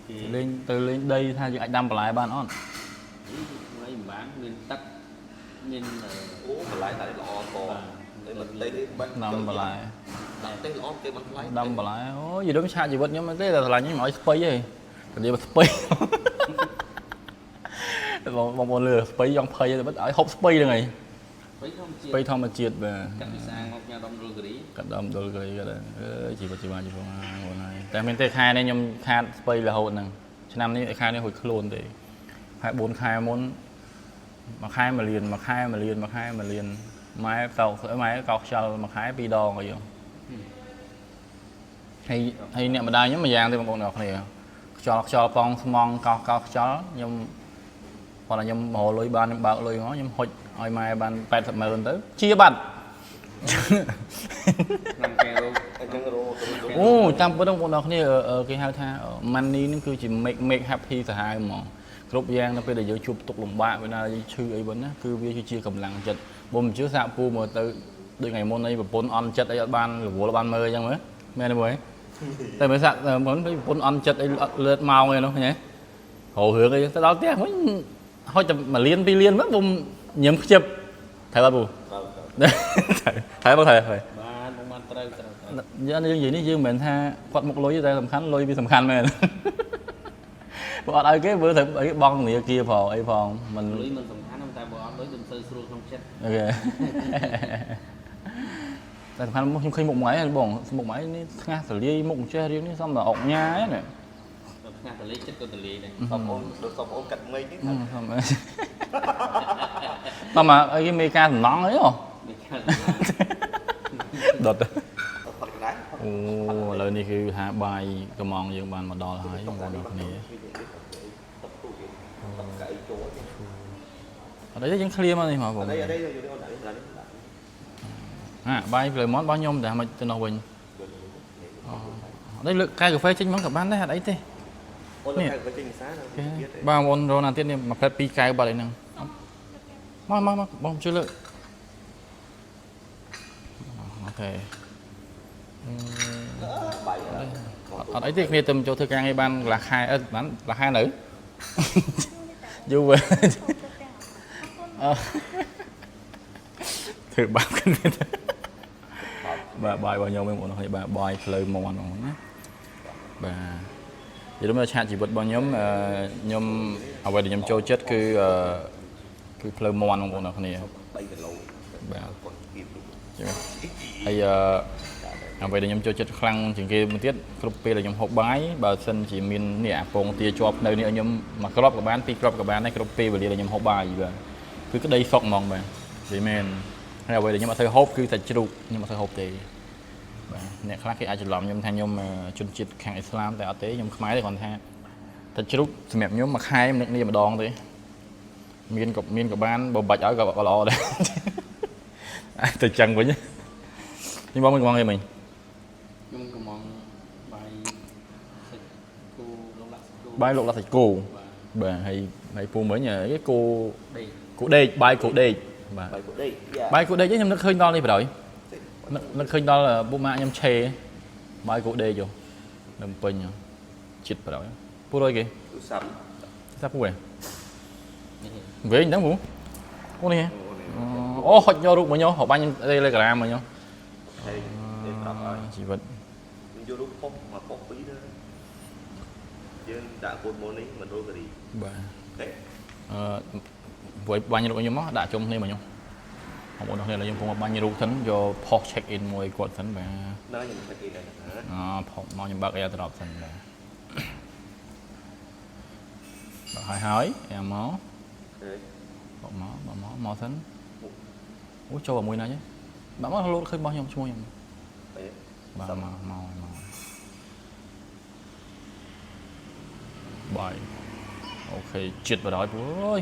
គេ លេងទៅលេងដីថាយើងអាចដាំបន្លែបានអត់ ថ្ងៃមិនបានមានទឹកមាន អូបន្លែតែល្អកតែមិនទេបាត់ ដាំបន្លែ ដាក់ទេល្អគេមិនថ្លៃ ដាំបន្លែអូយយល់ឆាកជីវិតខ្ញុំមិនទេតែស្រឡាញ់ខ្ញុំមិនឲ្យស្ពៃទេតែនិយាយស្ពៃបងបងប្អូនលឺស្ពៃយ៉ងភ័យតែបិទឲ្យហូបស្ពៃហ្នឹងឯង ស្ពៃធម្មជាតិ ស្ពៃធម្មជាតិបាទ កាត់ពីស្អាងមកញ៉ាំដុំរលគិរី កដំដុលក្រីក៏ដែរអើយជីវិតជីវ៉ាជីវងបងហើយតែមានទេខែនេះខ្ញុំខាតស្ពៃរហូតហ្នឹងឆ្នាំនេះខែនេះហួចខ្លួនទេខែ4ខែមុនមួយខែមួយលានមួយខែមួយលានមួយខែមួយលានម៉ែតោម៉ែកោខ្យល់មួយខែពីរដងអីហ្នឹងហើយហើយអ្នកម្ដាយខ្ញុំមួយយ៉ាងទេបងប្អូនទាំងអស់គ្នាខ្យល់ខ្យល់ប៉ងស្មងកោកោខ្យល់ខ្ញុំគាត់ថាខ្ញុំរកលុយបានខ្ញុំបើកលុយមកខ្ញុំហុចឲ្យម៉ែបាន80ម៉ឺនទៅជាបាត់ ក្នុងកែរោ អញ្ចឹងរោទៅ អូតាមពិតបងប្អូនអរគ្នាគេហៅថា money ហ្នឹងគឺជា make happy សាហាវហ្មងគ្រប់យ៉ាងនៅពេលដែលយើងជួបទុក្ខលំបាកពេលណាយើងឈឺអីវិញណាគឺវាគឺជាកម្លាំងចិត្តបើមិនជឿសាកពូមើលទៅដូចថ្ងៃមុនអីប្រពន្ធអន់ចិត្តអីអត់បានរវល់បានមើលអញ្ចឹងមើលមែនទេមើលតែមើលសាកមុនប្រពន្ធអន់ចិត្តអីអត់លើតម៉ោងអីនោះឃើញទេរោរឿងអីទៅដល់ផ្ទះវិញហុចតែ1លាន2លានមកពុំញឹមខ្ជិបត្រូវអត់ពូ ត្រូវ ត្រូវបងត្រូវត្រូវ បានបងបានត្រូវត្រូវត្រូវ យើងយើងនិយាយនេះយើងមិនមែនថាគាត់មុខលុយទេតែសំខាន់លុយវាសំខាន់មែន ព្រោះអត់ឲ្យគេមើលត្រូវអីបងធនាគារផងអីផងមិន លុយមិនសំខាន់តែបើអត់លុយមិនសូវស្រួលក្នុងចិត្ត OK តែសំខាន់មកខ្ញុំឃើញមុខម៉ែហ្នឹងបងមុខម៉ែនេះស្ងាស់សលាយមុខចេះរៀងនេះសំតែអុកញ៉ាហ្នឹង ដល់ផ្ទះតលេចិត្តក៏តលេដែរ សំអូនដូចសំអូនកាត់មេឃនេះ សំអីតោះមកអីគេមេការសំណងអីហ៎ មានខាត់ ដុត ផុតកណ្ដាល អូឥឡូវនេះគឺថាបាយកំងយើងបានមកដល់ហើយបងប្អូនអរគ្នា តុកទូគេតុកកៅចូល អត់អីទេយើង clear មកនេះមកបង អត់អីអត់អីយកនេះដាក់នេះដាក់នេះ ហាបាយផ្លូវមន់របស់ខ្ញុំតែមិនទៅនោះវិញអត់អីលើកកែកាហ្វេចេញមកក៏បានដែរអត់អីទេ អូនលើកកែចេញភាសាទៀត បាទបងប្អូនរណាទៀតនេះមួយផ្លែតពីរកែវបាត់អីហ្នឹងមកមកមកបងជួយលើក OK បាយ អត់អីទេគ្នាទៅចូលធ្វើការងារបានកន្លះខែអត់បានកន្លះខែនៅយូរវិញអឺធ្វើបាបគ្នាទៅបាទបាយរបស់ខ្ញុំវិញបងប្អូនហើយបាទបាយផ្លូវមន់បងប្អូនណាបាទនិយាយទៅឆាកជីវិតរបស់ខ្ញុំអឺខ្ញុំអ្វីដែលខ្ញុំចូលចិត្តគឺអឺគឺផ្លូវមន់បងប្អូនអរគ្នា 3គីឡូ បាទ គាត់គៀប ហើយអឺអ្វីដែលខ្ញុំចូលចិត្តខ្លាំងជាងគេមួយទៀតគ្រប់ពេលដែលខ្ញុំហូបបាយបើសិនជាមាននេះអាពងទាជាប់នៅនេះឲ្យខ្ញុំមួយគ្រាប់ក៏បានពីរគ្រាប់ក៏បានដែរគ្រប់ពេលវេលាដែលខ្ញុំហូបបាយបាទគឺក្តីសុខហ្មងបាទនិយាយមែនហើយអ្វីដែលខ្ញុំអត់សូវហូបគឺសាច់ជ្រូកខ្ញុំអត់សូវហូបទេបាទអ្នកខ្លះគេអាចច្រឡំខ្ញុំថាខ្ញុំជនជាតិខាងអ៊ីស្លាមតែអត់ទេខ្ញុំខ្មែរទេគ្រាន់ថាសាច់ជ្រូកសម្រាប់ខ្ញុំមួយខែម្នាក់នេះម្ដងទេមានក៏មានក៏បានបើបាច់ឲ្យក៏ល្អដែរ ទៅចឹងវិញ នេះបងមិនកំងអីមិញ ខ្ញុំកំងបាយសាច់គោឡុកឡាក់សាច់គោ បាយលុកឡាក់សាច់គោ បាទ បាទហើយហើយពូមិញគេគោ ដេក គោដេកបាយគោដេកបាទ បាយគោដេកយ៉ា បាយគោដេកខ្ញុំនឹកឃើញដល់នេះបណ្ដោយនឹកឃើញដល់ពុកម៉ាក់ខ្ញុំឆេបាយគោដេកយោនៅពេញចិត្តបណ្ដោយពូរយគេ ទូរស័ព្ទ សាពូឯង នេះ វិញហ្នឹងពូអូនេះអូហុចយករូបមកញោរបាញ់ Telegram មកញោ ហើយគេប្រាប់ឲ្យ ជីវិត ខ្ញុំយករូបប៉ុសមកប៉ុសពីរទៅយើងដាក់ good morning មណ្ឌលគិរី បាទ ទេ អឺព្រោះបាញ់រូបខ្ញុំមកដាក់ជុំគ្នាមកខ្ញុំបងប្អូនទាំងគ្នាឥឡូវខ្ញុំកំពុងបាញ់រូបសិនយកផុស check in មួយគាត់សិនបាទ ណាខ្ញុំ check in ដែរណា អូផុសមកខ្ញុំបើក AirDrop សិនបាទបើកហើយហើយអែមក ទេ បកមកបកមកមកសិនអូចូលមួយណាចេះបាក់មកលោតឃើញរបស់ខ្ញុំឈ្មោះខ្ញុំ ទេ បាទមកមកមកបាយ OK ជាតិបណ្ដោយពូអើយ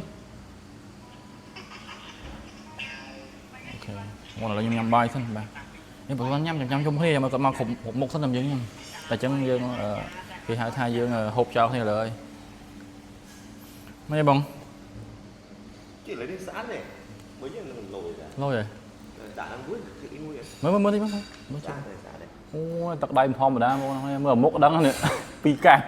OK មកឥឡូវខ្ញុំញ៉ាំបាយសិនបាទនេះបើញ៉ាំចាំជុំគ្នាមកគាត់មកគ្រប់មុខសិនតែយើងញ៉ាំតែអញ្ចឹងយើងគេហៅថាយើងហូបចោលគ្នាលើហើយមិនទេបង ជិះឥឡូវនេះស្អាតទេមើលយើងនឹងលយដែរ លយ ដាក់ហ្នឹងមួយ check in មួយ មើលមើលមើលតិចមើលមើល ស្អាតទេស្អាតទេ អូយទឹកដៃមិនធម្មតាបងមើលមុខដឹងនេះពីរកែវ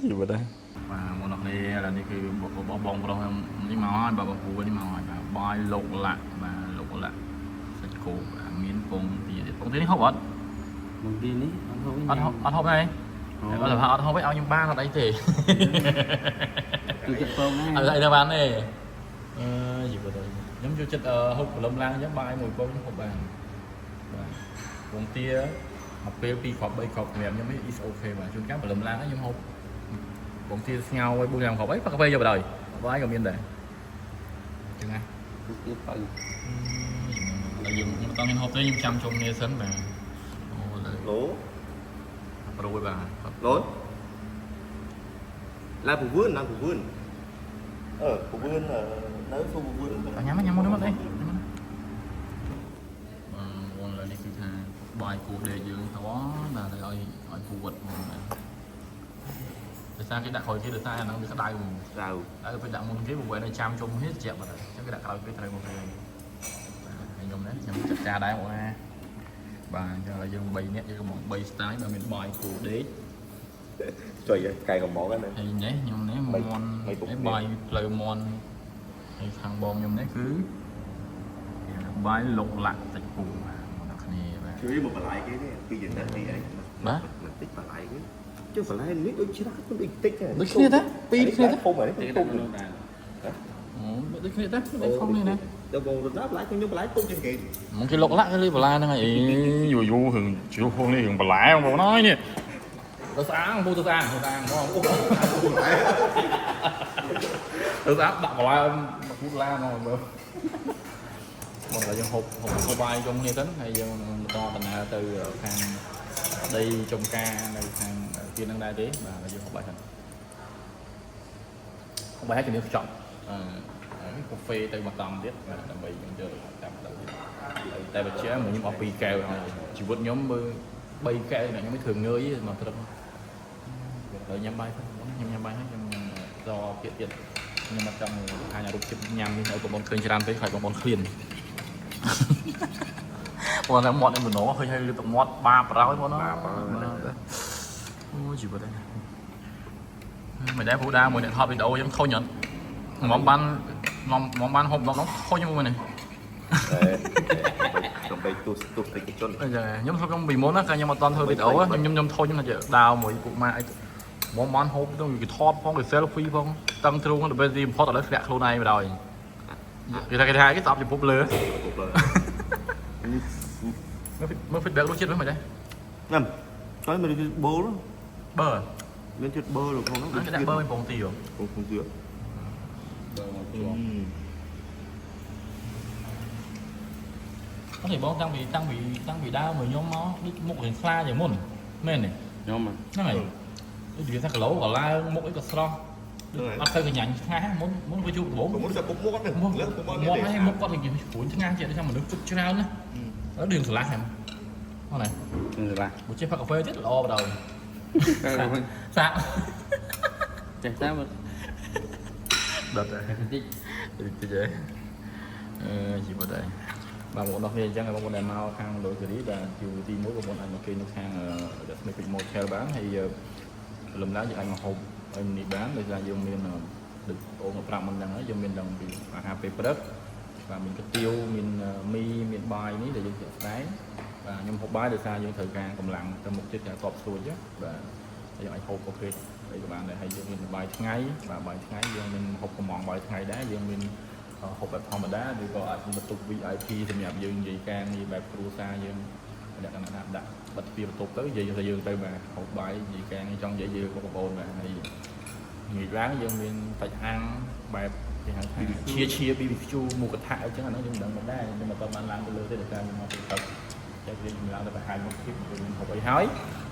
ជីវិតហ្នឹងបាទមកដល់នេះឥឡូវនេះគឺបងបងប្រុសខ្ញុំនេះមកហើយបាទបងពូនេះមកហើយបាទបាយលោកឡាក់បាទលោកឡាក់សាច់គោបាទមានពងទាទៀតពងទានេះហូបអត់ មកទីនេះអត់ហូប អត់ហូបអត់ហូបទេអត់ថាអត់ហូបទេឲ្យខ្ញុំបានអត់អីទេ គឺចិត្តពងណា អត់អីទៅបានទេអឺជីវិតហើយខ្ញុំចូលចិត្តហូបព្រលឹមឡើងអញ្ចឹងបាយមួយពងខ្ញុំហូបបានបាទពងទាមកពេល2គ្រាប់3គ្រាប់សម្រាប់ខ្ញុំ is okay បាទជួនកាលព្រលឹមឡើងខ្ញុំហូបពងទាស្ងោរឲ្យ4 5គ្រាប់អីប៉ាកាហ្វេយកបណ្ដោយបាយក៏មានដែរចឹងណា គឺបើ ឥឡូវយើងមិនតមានហូបទេខ្ញុំចាំជុំគ្នាសិនបាទអូឥឡូវ ឡូ ប្រួយបាទ ឡូឡើងពវឿនឡើងពវឿនអឺពវឿននៅស៊ូពវឿន ញ៉ាំញ៉ាំមុនមកអីញ៉ាំបងឥឡូវនេះគឺថាបាយគោដេកយើងតបាទឲ្យឲ្យពូវត្តមកបាទដោយសារគេដាក់ក្រោយគេដោយសារអាហ្នឹងវាក្តៅហ្មង ដៅ ហើយពេលដាក់មុនគេព្រោះនៅចាំជុំគ្នាត្រជាក់បាត់ហើយអញ្ចឹងគេដាក់ក្រោយគេត្រូវមកគេហើយខ្ញុំណាខ្ញុំចាត់ការដែរបងណាបាទអញ្ចឹងឥឡូវយើង3នាក់យើងកំង3 style បាទមានបាយគោដេក ចុយកែកំងហ្នឹង ហើយនេះខ្ញុំនេះមន់នេះបាយផ្លូវមន់ហើយខាងបងខ្ញុំនេះគឺបាយលុកឡាក់សាច់ពូបាទមកដល់គ្នាបាទ ជួយមកបន្លាយគេទេពីចំណេះពីអី បាទ បន្តិចបន្លាយគេចុះបន្លាយនេះដូចច្រាស់ដូចតិច ដូចគ្នាទេពីរគ្នាទេ ធំហើយ ទេ ធំ ដាក់នៅដែរ អូដូចគ្នាទេដូចខំនេះណា ដល់បងរត់បន្លាយខ្ញុំបន្លាយទុំជាងគេ មកគេលុកឡាក់គេលេបន្លាហ្នឹងហើយអីយូរយូររឿងជ្រុះនេះរឿងបន្លែបងប្អូនអើយនេះទៅស្អាងពូទៅស្អាងទៅស្អាងបងអូទៅស្អាងដាក់បន្លែមកពូឡាមកមើលបងឥឡូវយើងហូបហូបហូបបាយជុំគ្នាទៅហើយយើងបន្តដំណើរទៅខាងដីចំការនៅខាងទៀតហ្នឹងដែរទេបាទឥឡូវយើងហូបបាយសិនហូបបាយហើយជំរាបខ្ចប់អឺកាហ្វេទៅមកតង់ទៀតបាទដើម្បីយើងយកតាមផ្លូវទៀត តែបើជាខ្ញុំអស់2កែវហើយជីវិតខ្ញុំមើល3កែវខ្ញុំមិនធ្វើងើយទេមកត្រឹមដល់ញ៉ាំបាយហ្នឹងខ្ញុំញ៉ាំបាយហើយខ្ញុំតទៀតទៀតខ្ញុំអត់ចង់បង្ហាញរូបភាពញ៉ាំនេះឲ្យបងប្អូនឃើញច្រើនពេកខ្លាចបងប្អូនឃ្លានបងតែមាត់នេះមិនណឃើញហើយលឺទឹកមាត់បាបរោយបងណាអូជីវិតហ្នឹងមិនដែរពូដាមួយអ្នកថតវីដេអូខ្ញុំខូចអត់មកបានមកបានហូបដល់នោះខូចមួយនេះ ដើម្បីទស្សទស្សនិកជន អញ្ចឹងខ្ញុំធ្លាប់ខ្ញុំពីមុនណាកាលខ្ញុំអត់តន់ធ្វើវីដេអូខ្ញុំខ្ញុំធុញខ្ញុំថាដើរមួយពុកម៉ាក់អីមកបានហូបទៅគេថតផងគេ selfie ផងតឹងទ្រូងទៅពេលទីបំផុតឥឡូវធ្លាក់ខ្លួនឯងបណ្ដោយគេថាគេស្អប់ចំពុបលើ ពុបលើ មើល feedback រសជាតិវិញមិនដែរ ណាំហើយមានជាតិបូល បើ មានជាតិបូលក្នុងនោះ គេដាក់បើវិញពងទីហ៎ ពងទា បើមកជាប់អត់ទេបងតាំងពីតាំងពីតាំងពីដើមមកខ្ញុំមកដូចមុខរៀងខ្លាជាងមុនមែនទេ ខ្ញុំ ហ្នឹងហើយដូចនិយាយថាគីឡូក៏ឡើងមុខអីក៏ស្រស់ អត់ទៅកញ្ញាញ់ថ្ងាសមុនមុនវាជួបដំបូង មុនតែពុកមាត់ហ្នឹង មុខ លើពុកមាត់ មាត់ហើយមុខគាត់រៀងព្រួយថ្ងាសទៀតដូចថាមនុស្សជប់ច្រើនណាហើយរឿងស្រឡះហ្នឹងអូន សម្រាប់ បើចេះផឹកកាហ្វេទៀតល្អបណ្ដោយសាក់ ចេះតាមមក ដុតហើយ តិច តិចតិចហើយអឺជីវិតហើយបាទបងប្អូនអរគ្នាអញ្ចឹងបងប្អូនដែលមកខាងលយគិរីបាទជាទីមួយបងប្អូនអាចមកគេងនៅខាងរស្មីពេជ្រ Motel បានហើយលំឡើងយើងអាចមកហូបអីនេះបានដោយសារយើងមានដូចបងប្អូនប្រាប់មុនហ្នឹងហើយយើងមានដឹងពីអាហារពេលព្រឹកបាទមានកាទៀវមានមីមានបាយនេះដែលយើងជាក់ស្ដែងបាទខ្ញុំហូបបាយដោយសារយើងត្រូវការកម្លាំងទៅមុខទៀតការតបស្រួចបាទហើយយើងអាចហូបប្រភេទអីក៏បានដែរហើយយើងមានបាយថ្ងៃបាទបាយថ្ងៃយើងមានហូបកំងបាយថ្ងៃដែរយើងមាន ហូបបែបធម្មតាឬក៏អាចមានបន្ទប់ VIP សម្រាប់យើងនិយាយការងារបែបគ្រួសារយើងលក្ខណៈថាដាក់បិទទ្វារបន្ទប់ទៅនិយាយទៅយើងទៅបាទហូបបាយនិយាយការងារចង់និយាយយើងបងប្អូនបាទហើយងាយឡើងយើងមានសាច់អាំងបែបគេហៅថាឈៀឈៀ BBQ មូកថាអីចឹងអាហ្នឹងយើងមិនដឹងមិនដែរយើងមិនតបានឡើងទៅលើទេដោយសារយើងមកពីទឹកតែយើងឡើងទៅបង្ហាញមុខភាពយើងហូបអីហើយ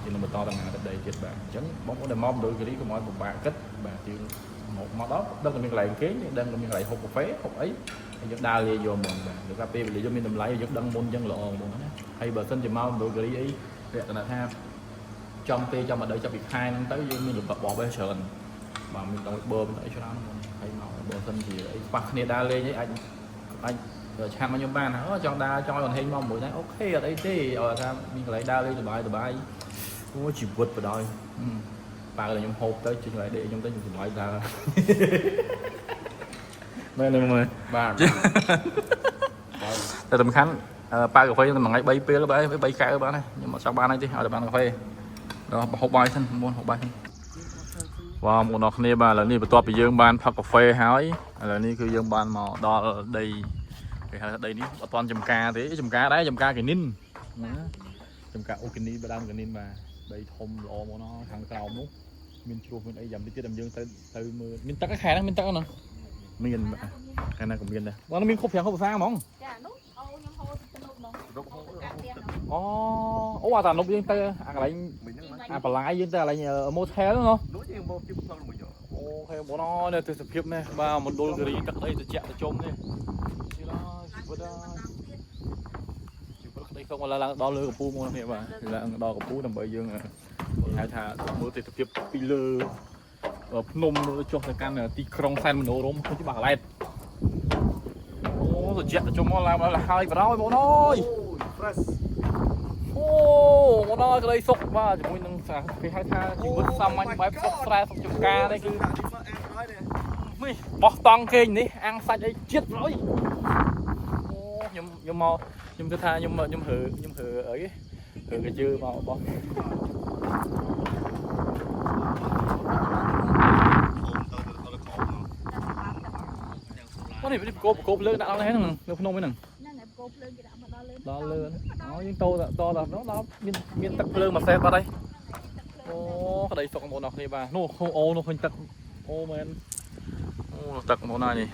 យើងនឹងបន្តដំណើរទៅដីទៀតបាទអញ្ចឹងបងប្អូនដែលមកមណ្ឌលគិរីកុំឲ្យពិបាកគិតបាទយើងមកមកដល់ដឹងតែមានកន្លែងគេងយើងដឹងតែមានកន្លែងហូបកាហ្វេហូបអីហើយយើងដើរលេងយកហ្មងបាទឬថាពេលវេលាយើងមានតម្លៃយើងដឹងមុនអញ្ចឹងល្អហ្មងណាហើយបើសិនជាមកម្ដលគិរីអីលក្ខណៈថាចំពេលចំមកដល់ចាប់ពីខែហ្នឹងទៅយើងមានរបបបេះច្រើនបាទមានដល់បឺមានអីច្រើនហ្មងហើយមកបើសិនជាអីខ្វះគ្នាដើរលេងអីអាចអាចឆាតមកខ្ញុំបានអូចង់ដើរចង់ឲ្យអនហេងមកមួយដែរអូខេអត់អីទេឲ្យថាមានកន្លែងដើរលេងសប្បាយសប្បាយអូជីវិតបដ ாய் ប៉ៅតែខ្ញុំហូបទៅចេញកន្លែងដេកខ្ញុំទៅខ្ញុំសប្បាយដើរមែនទេមើល បាទ តែសំខាន់ប៉ៅកាហ្វេខ្ញុំមួយថ្ងៃ3ពេលបាទ3កែវបានហើយខ្ញុំអត់ចង់បានអីទេឲ្យតែបានកាហ្វេដល់ហូបបាយសិនមុនហូបបាយសិនវ៉ាវបងប្អូនគ្នាបាទឥឡូវនេះបន្ទាប់ពីយើងបានផឹកកាហ្វេហើយឥឡូវនេះគឺយើងបានមកដល់ដីគេហៅថាដីនេះអត់ទាន់ចំការទេចំការដែរចំការកេនីនណាចំការអូកេនីបដើមកេនីនបាទដីធំល្អមកណោះខាងក្រោមនោះមានជ្រោះមានអីយ៉ាងតិចទៀតដល់យើងទៅទៅមើលមានទឹកខែហ្នឹងមានទឹកហ្នឹងមានបាទខាងណាក៏មានដែរបងមានគ្រប់ប្រាំងគ្រប់ភាសាហ្មង ចានោះអូខ្ញុំហូរទៅនោះហ្មងកាត់ទៀត អូអូអាតានុបយើងទៅអាកន្លែង មិញហ្នឹង អាបន្លាយយើងទៅកន្លែង motel ហ្នឹងណោះ នោះយើងមកជិះផ្លូវមួយ អូខេបងអូនេះទេសភាពនេះបាទមណ្ឌលគិរីទឹកដីត្រជាក់ត្រជុំនេះជីឡាជីវិតជីវិតក្តីសុខមកឡើងដល់លើកំពូលមកនេះបាទឡើងដល់កំពូលដើម្បីយើងគេហៅថាមើលទេសភាពពីលើភ្នំមើលចុះទៅកាន់ទីក្រុងសែនមនោរម្យឃើញច្បាស់កន្លែតអូត្រជាក់ត្រជុំមកឡើងដល់ហើយបណ្ដោយបងអើយ fresh អូមកដល់ក្តីសុខបាទជាមួយនឹងគេហៅថាជីវិតសាមញ្ញបែបសុខស្រែសុខចំការនេះគឺ ដាក់នេះមកអានហើយនេះ នេះបោះតង់គេងនេះអាំងសាច់អីជាតិប្រយអូខ្ញុំខ្ញុំមកខ្ញុំគិតថាខ្ញុំខ្ញុំរើខ្ញុំរើអីរើកជើមកបោះ អូនទៅទៅដល់ក្រោមនោះ អូនេះនេះប្រកបប្រកបលើកដាក់ដល់ហ្នឹងនៅភ្នំហ្នឹង ហ្នឹងហើយគោភ្លើងគេដាក់មកដល់លើ ដល់លើអូយើងតតដល់ដល់មានមានទឹកភ្លើងមួយសេតបាត់ហើយអូក្តីសុខបងប្អូនអរគ្នាបាទនោះអូនោះឃើញទឹកអូមែនអូទឹកបងប្អូនណានេះ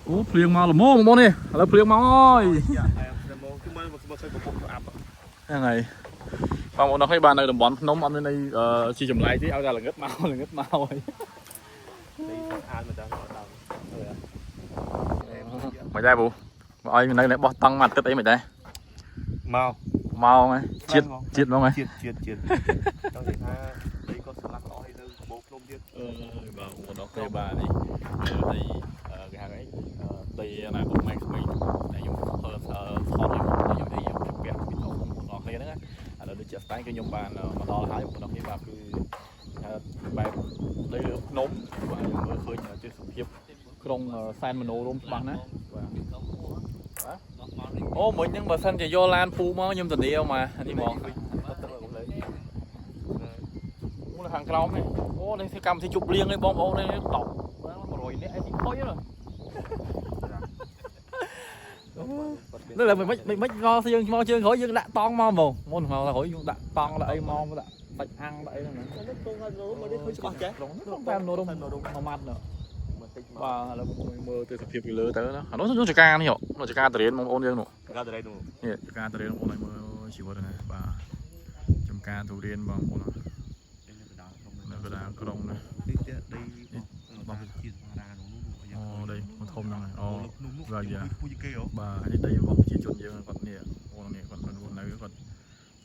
អូភ្លៀងមកល្មមបងប្អូននេះឥឡូវភ្លៀងមកអើយ យ៉ាតែមកគឺមើលមកឃើញកំពុងអាប់ ហ្នឹងហើយបងប្អូនអរគ្នាបាទនៅតំបន់ភ្នំអត់មានអីជាចម្លែកទេឲ្យតែល្ងឹតមកល្ងឹតមកហើយ នេះអានមិនដឹងអត់ដឹង មិនដែរពូមកឲ្យនៅនេះបោះតង់មួយអាទិត្យអីមិនដែរ មក មកហ្នឹងជាតិជាតិហ្មងហ៎ ជាតិជាតិជាតិចង់និយាយថាដីក៏ស្លាស់ល្អហើយនៅកំបោភ្នំទៀត អឺបាទបងប្អូនអរគ្នាបាទនេះដីគេហៅអីដីអនាគតម៉ែក្មេងតែខ្ញុំធ្វើថតឲ្យខ្ញុំអីខ្ញុំពាក់វីដេអូបងប្អូនអរគ្នាហ្នឹងឥឡូវដូចជាក់ស្ដែងគឺខ្ញុំបានមកដល់ហើយបងប្អូនអរគ្នាបាទគឺបែបដីលើភ្នំបាទខ្ញុំមើលឃើញទេសភាពក្រុងសែនមនោរម្យច្បាស់ណាស់បាទអូមិញហ្នឹងបើសិនជាយកឡានពូមកខ្ញុំធានាមកនេះហ្មងអូនៅខាងក្រោមនេះអូនេះគឺកម្មវិធីជប់លៀងនេះបងប្អូននេះតប់100នាក់អីទីខុយហ្នឹងនេះឡើយមិនមិនមិនងយើងមកជើងក្រោយយើងដាក់តង់មកហ្មងមុនមកក្រោយយើងដាក់តង់ដាក់អីមកដាក់សាច់អាំងដាក់អីហ្នឹង ទៅទៅមកនេះឃើញច្បាស់ចេះ ក្រុងតាមនរមមួយម៉ាត់នោះ មកតិចមក បាទឥឡូវមើលទេសភាពពីលើទៅណាអានោះនោះចការនេះនោះចការតរៀនបងប្អូនយើងនោះ កាតរ៉េនោះ នេះចការតរៀនបងប្អូនឲ្យមើលជីវិតណាបាទចំការទុរៀនបងប្អូននៅ កណ្ដាលក្រុងណា នេះផ្ទះដីរបស់ជាសារ៉ានោះនោះ អូដីធំហ្នឹងហើយអូ លើភ្នំនោះ បាទយ៉ា ពូជគេហ៎ បាទនេះដីរបស់ប្រជាជនយើងគាត់នេះអូនេះគាត់រស់នៅគាត់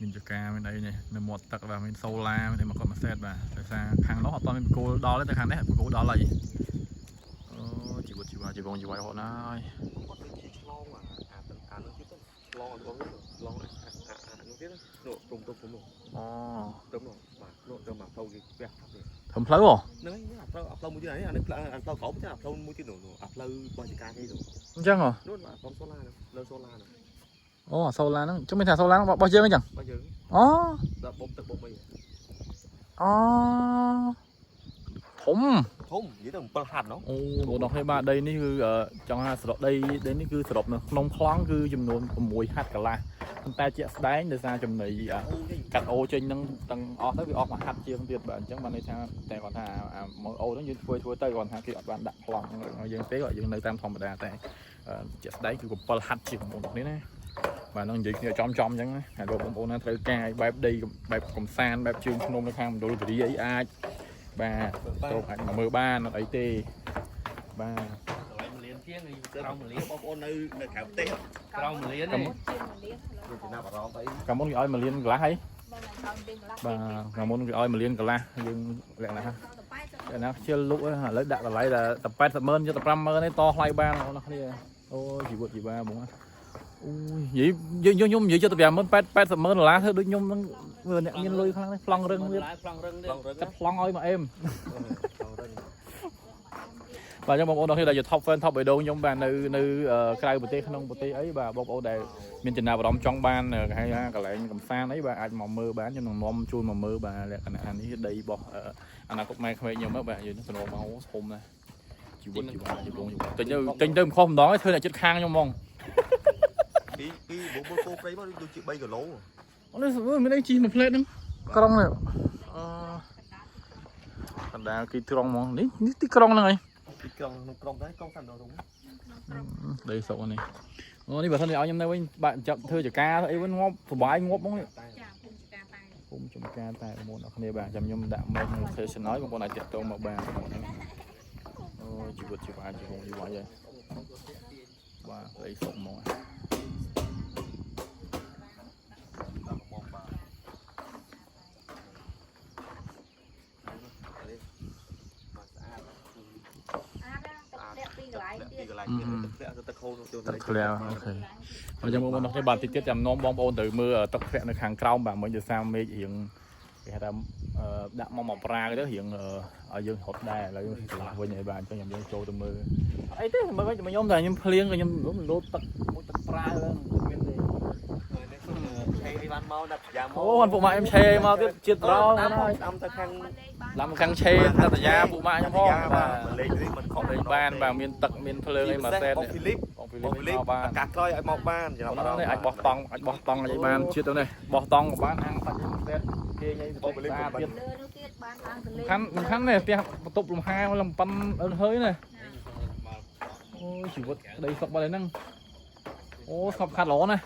មានចការមានអីនេះនៅមាត់ទឹកបាទមានសូឡាមានអីមកគាត់មកសេតបាទដោយសារខាងនោះអត់ទាន់មានបង្គោលដល់ទេតែខាងនេះបង្គោលដល់ហើយអូជីវិតជីវ៉ាជីវងជីវ៉ារហូតណាស់ គាត់ដូចជាឆ្លងអាអាអានោះទៀតឆ្លងរបស់វាឆ្លងអាអាអានោះទៀតនោះព្រំទៅព្រំនោះ អូ ទៅនោះបាទនោះទៅមកផ្លូវគេផ្ទះនេះ ធំផ្លូវហ៎ ហ្នឹងហើយអាផ្លូវអាផ្លូវមួយទៀតនេះអានេះផ្លូវអាផ្លូវក្រោមទៀតអាផ្លូវមួយទៀតនោះអាផ្លូវរបស់ចការគេនោះ អញ្ចឹងហ៎ នោះបាទព្រំសូឡានោះលើសូឡានោះ អូអាសូឡាហ្នឹងចុះមានថាសូឡាហ្នឹងរបស់យើងអញ្ចឹង បើយើង អូ ដល់បំទឹកបំអី អូធំ ធំនិយាយទៅ7ហាត់នោះ អូបងប្អូនបាទដីនេះគឺចង់ថាសរុបដីដីនេះគឺសរុបនៅក្នុងប្លង់គឺចំនួន6ហាត់កន្លះប៉ុន្តែជាក់ស្ដែងដោយសារចំណីកាត់អូចេញនឹងទាំងអស់ទៅវាអស់មួយហាត់ជាងទៀតបាទអញ្ចឹងបានន័យថាតែគាត់ថាអាមកអូហ្នឹងយើងធ្វើធ្វើទៅគាត់ថាគេអត់បានដាក់ប្លង់ឲ្យយើងទេគាត់យើងនៅតាមធម្មតាតែជាក់ស្ដែងគឺ7ហាត់ជាងបងប្អូននេះណាបាទនឹងនិយាយគ្នាចំចំអញ្ចឹងណាហើយបងប្អូនណាត្រូវការបែបដីបែបកំសាន្តបែបជើងភ្នំនៅខាងមណ្ឌលគិរីអីអាចបាទចូលអាចមកមើលបានអត់អីទេបាទ តម្លៃ1លានជាងក្រោម1លាន បងប្អូននៅនៅក្រៅប្រទេស ក្រោម1លានទេ ជាង1លាន គឺចំណាប់អារម្មណ៍អី កាលមុនគេឲ្យ1លានកន្លះហើយ មកឡើងដល់1លានកន្លះ បាទកាលមុនគេឲ្យ1លានកន្លះយើងលក្ខណៈ ដល់ លក្ខណៈខ្ជិលលក់ឥឡូវដាក់តម្លៃតែ80ម៉ឺនយកតែ5ម៉ឺនទេតថ្លៃបានបងប្អូនគ្នាអូជីវិតជីវ៉ាបងអូយនិយាយខ្ញុំនិយាយចិត្ត5ម៉ឺន80ម៉ឺនដុល្លារធ្វើដូចខ្ញុំនឹងអ្នកមានលុយខ្លាំងនេះប្លង់រឹងទៀត ឡាយប្លង់រឹងទេ ឡងរឹង កាត់ប្លង់ឲ្យមកអេម ឡងរឹង បាទអញ្ចឹងបងប្អូនទាំងគ្នាដែលជា top fan top បេះដូងខ្ញុំបាទនៅនៅក្រៅប្រទេសក្នុងប្រទេសអីបាទបងប្អូនដែលមានចំណាប់អារម្មណ៍ចង់បានគេហៅថាកន្លែងកំសាន្តអីបាទអាចមកមើលបានខ្ញុំនឹងនាំជូនមកមើលបាទលក្ខណៈនេះដីរបស់អនាគតម៉ែក្មេកខ្ញុំបាទយើងសំណមកធំណាស់ជីវិតជីវ៉ាជីវងជីវ៉ាទិញទៅទិញទៅមិនខុសម្ដងទេធ្វើអ្នកចិត្តខាងខ្ញុំហ្មង ពីពីបងប្អូនគោព្រៃមកដូចជា3គីឡូ អូនេះមានអីជីមួយផ្លែតហ្នឹងក្រុងនេះអឺកណ្ដាលទីក្រុងហ្មងនេះនេះទីក្រុងហ្នឹងឯង ពីក្រុងក្នុងក្រុងដែរក្រុងសាន់ដរុង ដីស្រុកនេះអូនេះបើសិនជាឲ្យខ្ញុំនៅវិញបាក់ចាប់ធ្វើចការអីវិញងាប់សុបាយងាប់ហ្មងនេះ តែ ចាភូមិចការតែ ភូមិចំការតែបងប្អូនអរគ្នាបាទចាំខ្ញុំដាក់មកក្នុង session ឲ្យបងប្អូនអាចតាក់ទងមកបានបងប្អូនអូជីវិតជីវ៉ាជីវងជីវ៉ាយបាទដីស្រុកហ្មង តាមបងបាទបាទស្អាត អាទឹកធ្លាក់ពីកន្លែង ពី ទៀត កន្លែងទៀតទឹកធ្លាក់ទៅទឹកខូនទៅ ទឹកធ្លាក់ OK អញ្ចឹងបងប្អូនអរគ្នាបាទតិចទៀតចាំនាំបងប្អូនទៅមើលទឹកធ្លាក់នៅខាងក្រោមបាទមិញដោយសារមេឃរៀងគេហៅថាដាក់មកមកប្រាទៅរៀងឲ្យយើងរត់ដែរឥឡូវយើងឆ្លាស់វិញហើយបាទអញ្ចឹងខ្ញុំយើងចូលទៅមើលអីទេមើលវិញខ្ញុំតែខ្ញុំភ្លៀងក៏ខ្ញុំលោតទឹកមួយទឹកប្រាហ្នឹងមានទេ ឆេអីបានមកដល់យ៉ាមក អូបានពួកម៉ាក់ខ្ញុំឆេមកទៀតជាតិត្រង់ តាម ហើយ តាមទៅខាង ឡាំខាងឆេតតយាពួកម៉ាក់ខ្ញុំផង បា បាទ ទលេខនេះមិនខុស លេងបានបាទមានទឹកមានភ្លើងអីមកសេត បងហ្វីលីប បងហ្វី បងហ្វីលីប លីបមកបាន ឱកាសក្រោយឲ្យមកបានចំណាប់អារម្មណ៍ នេះអាចបោះតង់អាចបោះតង់អីបានជាតិទៅនេះបោះតង់ក៏បានអាំងសាច់អីមកសេតគេអី បងហ្វីលីប ទៀត លើនោះទៀតបានឡើងទៅលេ សំខាន់សំខាន់នេះផ្ទះបន្ទប់លំហែលំប៉ិនអឺហើយណាអូជីវិតក្តីសុខបាត់ហើយហ្នឹងអូស្ងប់ខាត់ល្អណាស់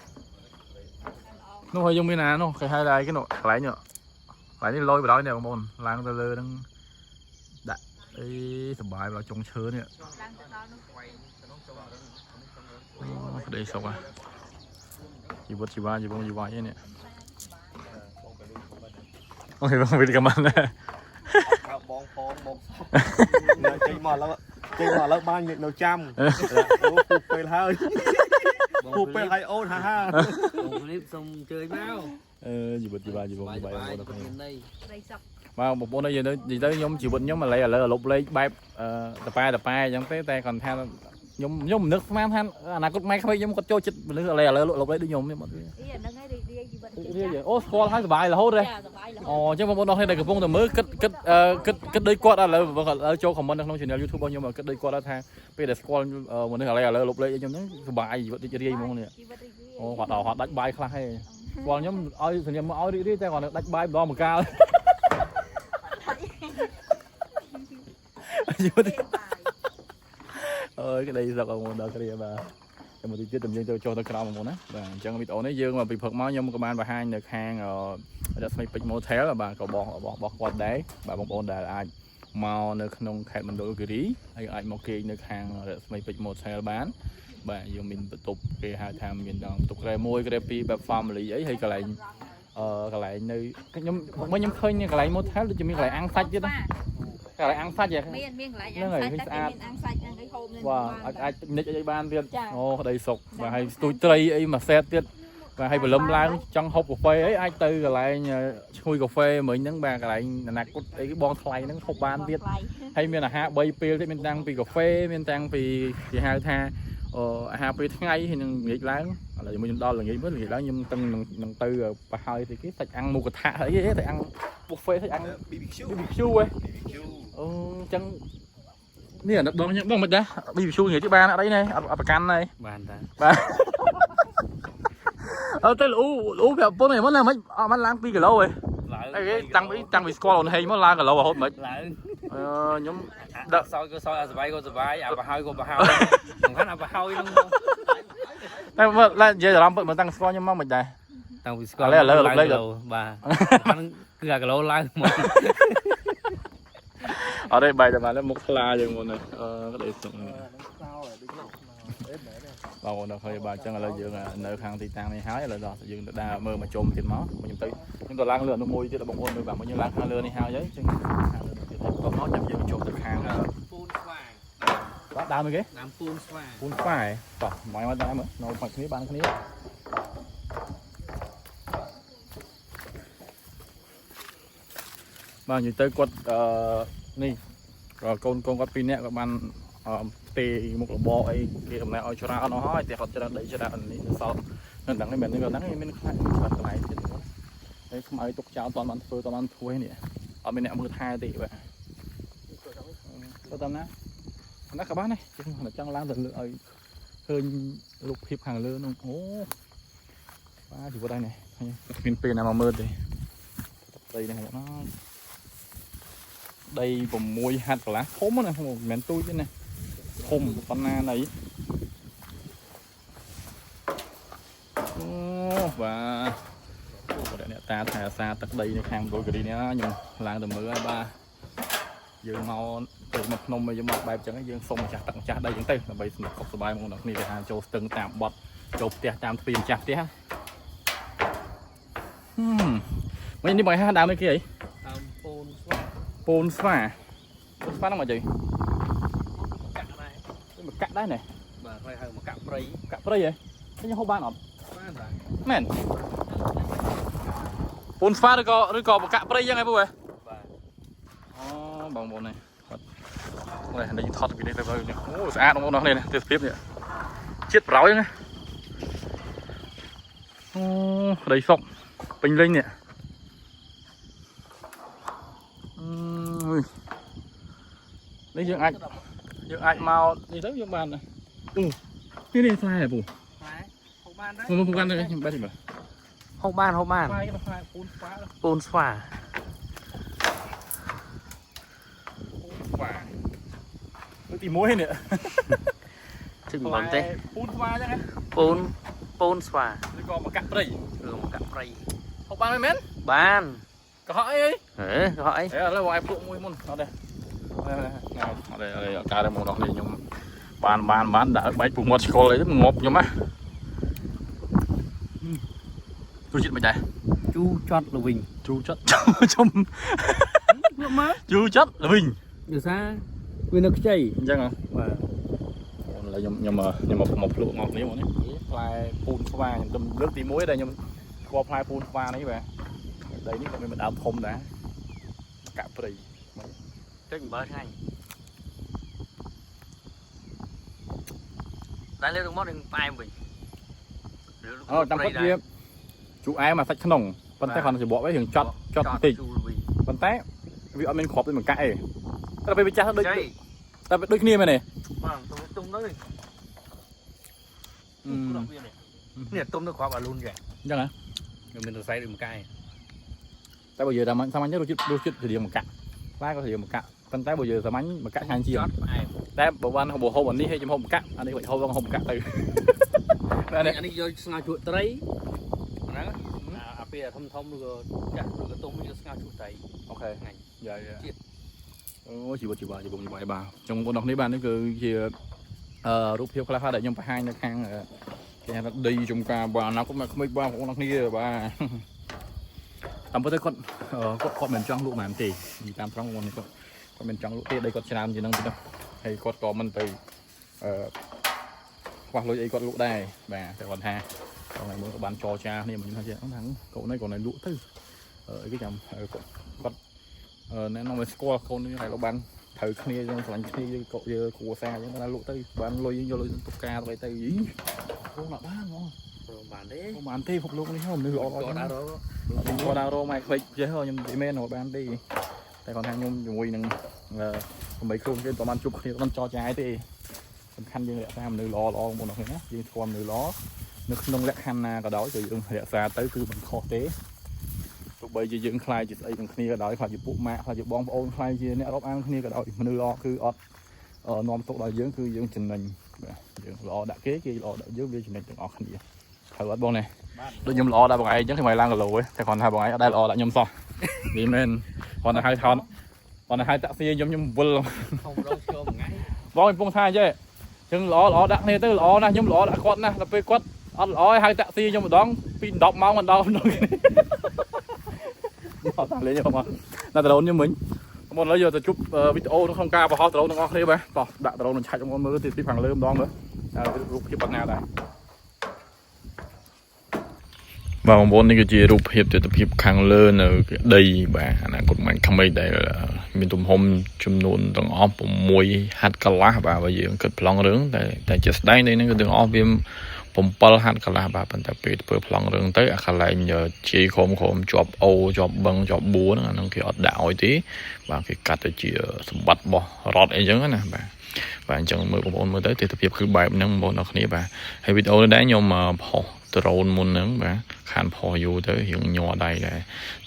នោះហើយយើងមានអានោះគេហៅថាអីគេនោះកន្លែងនោះកន្លែងនេះលយបណ្ដោយនេះបងប្អូនឡើងទៅលើហ្នឹងដាក់អីសបាយដល់ចុងឈើនេះ ឡើងទៅដល់នោះ អូក្តីសុខហ่ะជីវិតជីវ៉ាជីវងជីវ៉ាអីនេះអូខេបងវិលកំបានដែរ ខោបងផងបងសពចេញមកឥឡូវចេញមកឥឡូវបាននៅចាំអូពូពេលហើយពូពេលហើយអូនហាហា បងហ្វីលីបសូមអញ្ជើញមក អឺជីវិតជីវ៉ាជីវងជីវ៉ា បាយ បងប្អូន មានន័យ ដីសុខ បាទបងប្អូននិយាយទៅនិយាយទៅខ្ញុំជីវិតខ្ញុំឥឡូវឥឡូវលុបលេខបែបអឺតប៉ែតប៉ែអញ្ចឹងទេតែគាត់ថាខ្ញុំខ្ញុំមិននឹកស្មានថាអនាគតម៉ែក្មេកខ្ញុំគាត់ចូលចិត្តមនុស្សឥឡូវឥឡូវលុបលេខដូចខ្ញុំខ្ញុំអត់ អីអាហ្នឹងឯងរីករាយជីវិត រីកអូស្គាល់ហើយសប្បាយរហូតទេ ចាសប្បាយរហូ អូ ត អញ្ចឹងបងប្អូនអរគ្នាដែលកំពុងតែមើលគិតគិតគិតគិតដូចគាត់ឥឡូវឥឡូវចូល comment នៅក្នុង channel YouTube របស់ខ្ញុំគិតដូចគាត់ថាពេលដែលស្គាល់មនុស្សឥឡូវឥឡូវលុបលេខខ្ញុំហ្នឹងសប្បាយជីវិតរីករាយហ្មងនេះ ជីវិតរីករាយ អូគាត់ដល់គាត់ដាច់បាយខ្លះហើយស្គាល់ខ្ញុំឲ្យសញ្ញាមកឲ្យរីករាយតែគាត់នៅដាច់បាយម្ដងម្កាលជីវិត បាយ អើយក្តីសុខអងដល់គ្រាបាទ ចាំមកទីទៀតតែយើងទៅចុះទៅក្រោមបងប្អូនណាបាទអញ្ចឹងវីដេអូនេះយើងមកពីព្រឹកមកខ្ញុំក៏បានបង្ហាញនៅខាងរស្មីពេជ្រ Motel បាទក៏បងរបស់គាត់ដែរបាទបងប្អូនដែលអាចមកនៅក្នុងខេត្តមណ្ឌលគិរីហើយអាចមកគេងនៅខាងរស្មីពេជ្រ Motel បានបាទយើងមានបន្ទប់គេហៅថាមានដល់បន្ទប់គ្រែ1គ្រែ2បែប family អីហើយកន្លែងកន្លែងនៅខ្ញុំមកខ្ញុំឃើញកន្លែង motel ដូចជាមានកន្លែងអាំងសាច់ទៀតណាកន្លែងអាំងសាច់ហ៎ មានមានកន្លែង ហ្នឹង អាំង ហើយ សាច់តែគេមានអាំងសាច់ហ្នឹងឯងហូបនៅ បាទ បាន អាចអាចនិចអីបានទៀត ចា អូក្តីសុខបាទហើយស្ទូចត្រីអីមួយសេតទៀតបាទហើយព្រលឹមឡើងចង់ហូបកាហ្វេអីអាចទៅកន្លែងឈ្ងុយកាហ្វេមិញហ្នឹងបាទកន្លែងអនាគតអីបងថ្លៃហ្នឹងហូបបានទៀត ថ្លៃ ហើយមានអាហារ3ពេលទៀតមានតាំងពីកាហ្វេមានតាំងពីគេហៅថាអាហារពេលថ្ងៃហើយនឹងល្ងាចឡើងឥឡូវខ្ញុំដល់ល្ងាចមើលល្ងាចឡើងខ្ញុំទៅនឹងទៅប្រហើយស្អីគេសាច់អាំងមូកថាអីគេសាច់អាំងប៊ូហ្វេសាច់អាំង BBQ BBQ ហ៎ BBQ អូអញ្ចឹងនេះអាណិតបងខ្ញុំបងមិនដែរ BBQ និយាយទៅបានអត់អីណែអត់ប្រកាន់ទេ បានតា បាទអត់ទៅលូលូប្រាប់ពុនឯងមុនណាមិនអត់បានឡើង2គីឡូឯង ឡើង អីគេតាំងពីស្គាល់អូនហេងមកឡើងគីឡូរហូតមិន ឡើង អឺខ្ញុំ ដាក់សោយក៏សោយអាសបាយក៏សបាយអាប្រហើយក៏ប្រហើយសំខាន់អាប្រហើយហ្នឹង តែមើលឡើងនិយាយអារម្មណ៍ពិតមកតាំងស្គាល់ខ្ញុំមកមិនដែរ តាំងពីស្គាល់ ឥឡូវឥឡូវ ឡើងគីឡូបាទហ្នឹងគឺអាគីឡូឡើងមក អត់ទេបែរតែបានមុខថ្លាជាងមុនអឺក្តីសុខនេះបងប្អូនដល់ឃើញបាទអញ្ចឹងឥឡូវយើងនៅខាងទីតាំងនេះហើយឥឡូវដល់យើងទៅដើរមើលមកជុំទៀតមកខ្ញុំទៅខ្ញុំទៅឡើងលើអនុមួយទៀតបងប្អូនមើលបាទខ្ញុំឡើងខាងលើនេះហើយអញ្ចឹងខាងលើនេះទៀតហើយបន្ទាប់មកចាំយើងចូលទៅខាង ពូនស្វា បាទដើមអីគេ ដើមពូនស្វា ពូនស្វាយតោះមកមកដើមនៅបាច់គ្នាបានគ្នាបាទនិយាយទៅគាត់អឺនេះកូនកូនគាត់ពីរនាក់គាត់បានផ្ទេមុខរបរអីគេកំណែឲ្យច្រើនអស់ហើយតែគាត់ច្រើនដីច្រើននេះសល់នៅដឹងនេះមិននេះដឹងមានខ្លាចច្រើនកន្លែងទៀតហើយខ្មៅទុកចោលតបានធ្វើតបានធ្វើនេះអត់មានអ្នកមើលថែទេបាទទៅតាមណាណាក៏បានដែរចង់ឡើងទៅលើឲ្យឃើញរូបភាពខាងលើនោះអូបាទជីវិតហើយនេះគ្មានពេលណាមកមើលទេដីនេះមកណាដី6ហាត់កន្លះធំណាស់មិនមែនទូចទេណាធំប៉ុណ្ណាណីអូបាទអ្នកតាថែអាសាទឹកដីនៅខាងមណ្ឌលគិរីនេះខ្ញុំឡើងទៅមើលហើយបាទយើងមកទៅមកភ្នំយើងមកបែបចឹងយើងសុំម្ចាស់ទឹកម្ចាស់ដីចឹងទៅដើម្បីសម្រាប់សុខសប្បាយមកដល់គ្នាគេថាចូលស្ទឹងតាមបត់ចូលផ្ទះតាមទ្វារម្ចាស់ផ្ទះហឹមវិញនេះបងហាដើមនេះគេអី ដើមពូនស្វា ពូនស្វាពូនស្វាហ្នឹងមកជ័យ កាក់ដែរ មកកាក់ដែរណែ បាទហើយហៅមកកាក់ព្រៃ កាក់ព្រៃហ៎ខ្ញុំហូបបានអត់ បានបាទ មែនពូនស្វាឬក៏ឬក៏បកាក់ព្រៃចឹងហ៎ពូហ៎ បាទ អូបងប្អូននេះគាត់នេះនេះថតពីនេះទៅនេះអូស្អាតបងប្អូននេះទេសភាពនេះជាតិប្រោយហ្នឹងអូក្តីសុខពេញលេញនេះអឺនេះយើងអាចយើងអាចមកនេះទៅយើងបានអូនេះនេះផ្លែពូ ផ្លែហូបបានដែរ មកមកកាន់ខ្ញុំបែរនេះមើល ហូបបានហូបបាន ផ្លែគេផ្លែពូនស្វា ពូនស្វា ស្វាលើកទី1នេះ ជិះមិនទេ ពូនស្វាចឹងហ៎ ពូនពូនស្វា ឬក៏មកកាក់ព្រៃ ឬមកកាក់ព្រៃ ហូបបានមែនមែន បាន កុហកអី ហេកុហកអី អីឥឡូវបងឯងភ្លក់មួយមុនអត់ទេអត់ទេអត់ទេអត់កើតទេមកដល់នេះខ្ញុំបានបានបានដាក់បែកពុះមាត់ឆ្កល់អីទៅងាប់ខ្ញុំណារសជាតិមិនដែរ ជូរចត់ល្វីង ជូរចិត្ត ជុំ លក់មក ជូរចិត្តល្វីង ដោយសារវានៅខ្ចី អញ្ចឹងហ៎ បាទ អូឥឡូវខ្ញុំខ្ញុំខ្ញុំមកមកភ្លក់ងប់នេះមកនេះផ្លែពូនស្វាខ្ញុំទៅលើកទី1ដែលខ្ញុំស្គាល់ផ្លែពូនស្វានេះបាទដីនេះក៏មានម្ដើមធំដែរកាក់ព្រៃ ចុច7ថ្ងៃតែលើកមកនឹងផ្អែមវិញ អូតាមពិតវាជូរអែមអាសាច់ក្នុងប៉ុន្តែគ្រាន់តែច្បកវិញរឿងចត់ចត់បន្តិច ជូរវិញ ប៉ុន្តែវាអត់មានគ្រាប់ដូចមកកាក់ឯងតែពេលវាចាស់ទៅដូច ខ្ចី តែដូចគ្នាមែនទេ បាទទុំទុំទៅគ្រាប់វានេះនេះទុំទៅគ្រាប់អាលូនចេះ អញ្ចឹងហ៎ វាមានសរសៃដូចមកកាក់ឯង តែបើនិយាយតាមសាមញ្ញទៅរសជាតិរសជាតិរៀងមកកាក់ផ្លែក៏រៀងមកកាក់ប៉ុន្តែបើនិយាយសាមញ្ញមកកាក់ឆ្ងាញ់ជាង ចត់ផ្អែម តែបើបានហូបហូបអានេះហើយចំហូបមកកាក់អានេះហូបហូបមកកាក់ទៅ អានេះ អានេះយកស្ងោរជ្រក់ត្រីហ្នឹងអាពេលធំធំឬក៏ចាស់ឬក៏ទុំយកស្ងោរជ្រក់ត្រី okay ថ្ងៃ yeah yeah ជាតិ អូជីវិតជីវ៉ាជីវងជីវ៉ាបាទចុងបងប្អូនអរគ្នាបាទនេះគឺជារូបភាពខ្លះៗដែលខ្ញុំបង្ហាញនៅខាងគេហៅថាដីចំការបាទអនាគតមកក្មេកបាទបងប្អូនអរគ្នាបាទតាមពិតទៅគាត់គាត់គាត់មិនចង់លក់ហ្មងទេនិយាយតាមត្រង់បងប្អូនគាត់គាត់មិនចង់លក់ទេដីគាត់ច្រើនជាងហ្នឹងទៅហើយគាត់ក៏មិនទៅអឺខ្វះលុយអីគាត់លក់ដែរបាទតែគាត់ថាថ្ងៃមុនក៏បានចរចាគ្នាមួយខ្ញុំថាចេះហ្នឹងកូននេះកូននេះលក់ទៅអីគេចាំគាត់គាត់ ណែនាំឲ្យស្គាល់កូននេះហើយលោកបានត្រូវគ្នាយើងស្រឡាញ់គ្នាយើងកក់យើងគ្រួសារយើងបានលក់ទៅបានលុយយើងយកលុយទុកការទៅទៅយីកូនអត់បានហ្មង ព្រមបានទេ កូនបានទេភពលោកនេះហ៎មនុស្សល្អល្អ គាត់ដើររក គាត់ដើររកម៉ែក្មេកចេះខ្ញុំនិយាយមែនអត់បានទេតែគាត់ថាខ្ញុំជាមួយនឹង8គ្រូគេប្រហែលជួបគ្នាមិនចរចាទេសំខាន់យើងរក្សាមនុស្សល្អល្អបងប្អូនអរគ្នាណាយើងស្គាល់មនុស្សល្អនៅក្នុងលក្ខខណ្ឌណាក៏ដោយក៏យើងរក្សាទៅគឺមិនខុសទេ ទោះបីជាយើងខ្លាយជាស្អីនឹងគ្នាក៏ដោយខ្លាចជាពួកម៉ាក់ខ្លាចជាបងប្អូនខ្លាចជាអ្នករាប់អានគ្នាក៏ដោយមនុស្សល្អគឺអត់នាំទុកដល់យើងគឺយើងចំណេញបាទយើងល្អដាក់គេគេល្អដាក់យើងវាចំណេញទាំងអស់គ្នាត្រូវអត់បងនេះដូចខ្ញុំល្អដាក់បងឯងអញ្ចឹងខ្ញុំឲ្យឡើងគីឡូឯងតែគ្រាន់ថាបងឯងអត់ដែលល្អដាក់ខ្ញុំសោះនេះមែនគ្រាន់តែហៅថនគ្រាន់តែហៅតាក់ស៊ីខ្ញុំខ្ញុំវិល ធំរងចូលមួយថ្ងៃ បងកំពុងថាអញ្ចឹងចឹងល្អល្អដាក់គ្នាទៅល្អណាស់ខ្ញុំល្អដាក់គាត់ណាស់ដល់ពេលគាត់អត់ល្អឲ្យហៅតាក់ស៊ីខ្ញុំម្ដងពី10ម៉ោងមកដល់ម្ដងអត់តាលេងទេបងណាដ្រូនខ្ញុំមិញបងឥឡូវយកទៅជប់វីដេអូនៅក្នុងការបង្ហោះដ្រូនទាំងអស់គ្នាបាទតោះដាក់ដ្រូននឹងឆាច់បងមើលទីខាងលើម្ដងមើលតើរូបភាពប៉ុណ្ណាដែរបាទបងប្អូននេះគឺជារូបភាពទស្សនភាពខាងលើនៅដីបាទអនាគតមិនក្មេងដែលមានទំហំចំនួនទាំងអស់6ហាត់កន្លះបាទបើយើងគិតប្លង់រឿងតែតែជាស្ដែងនេះហ្នឹងគឺទាំងអស់វា7ហាត់កន្លះបាទប៉ុន្តែពេលធ្វើប្លង់រឿងទៅអាកន្លែងជាយក្រុមក្រុមជាប់អូជាប់បឹងជាប់បួហ្នឹងអាហ្នឹងគេអត់ដាក់ឲ្យទេបាទគេកាត់ទៅជាសម្បត្តិរបស់រដ្ឋអីចឹងណាបាទបាទអញ្ចឹងមើលបងប្អូនមើលទៅទស្សនភាពគឺបែបហ្នឹងបងប្អូនអរគ្នាបាទហើយវីដេអូនេះដែរខ្ញុំផុសដ្រូនមុនហ្នឹងបាទខានផុសយូរទៅរៀងញ័រដៃដែរ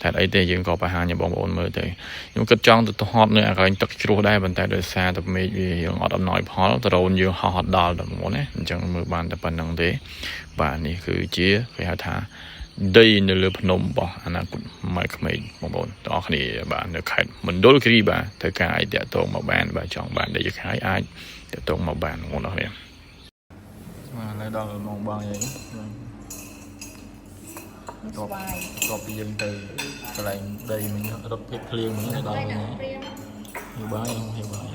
តែអីទេយើងក៏បង្ហាញឲ្យបងប្អូនមើលទៅខ្ញុំគិតចង់ទៅថតនៅអាកន្លែងទឹកជ្រោះដែរប៉ុន្តែដោយសារតែមេឃវារៀងអត់អំណោយផលដ្រូនយើងហោះអត់ដល់ដល់មុនណាអញ្ចឹងមើលបានតែប៉ុណ្្នឹងទេបាទនេះគឺជាគេហៅថាដីនៅលើភ្នំរបស់អនាគតម៉ែក្មេងបងប្អូនទាំងអស់គ្នាបាទនៅខេត្តមណ្ឌលគិរីបាទត្រូវការឲ្យតាក់ទងមកបានបាទចង់បានដីខែអាចតាក់ទងមកបានបងប្អូនទាំងអស់គ្នាបាទឥឡូវដល់ម៉ោងបងយី ស្វាយ តបពីយើងទៅកន្លែងដីមិញរត់ភាពភ្លៀងមិញទៅដល់វិញ ព្រៀង ហៀវបាយហៀវបាយ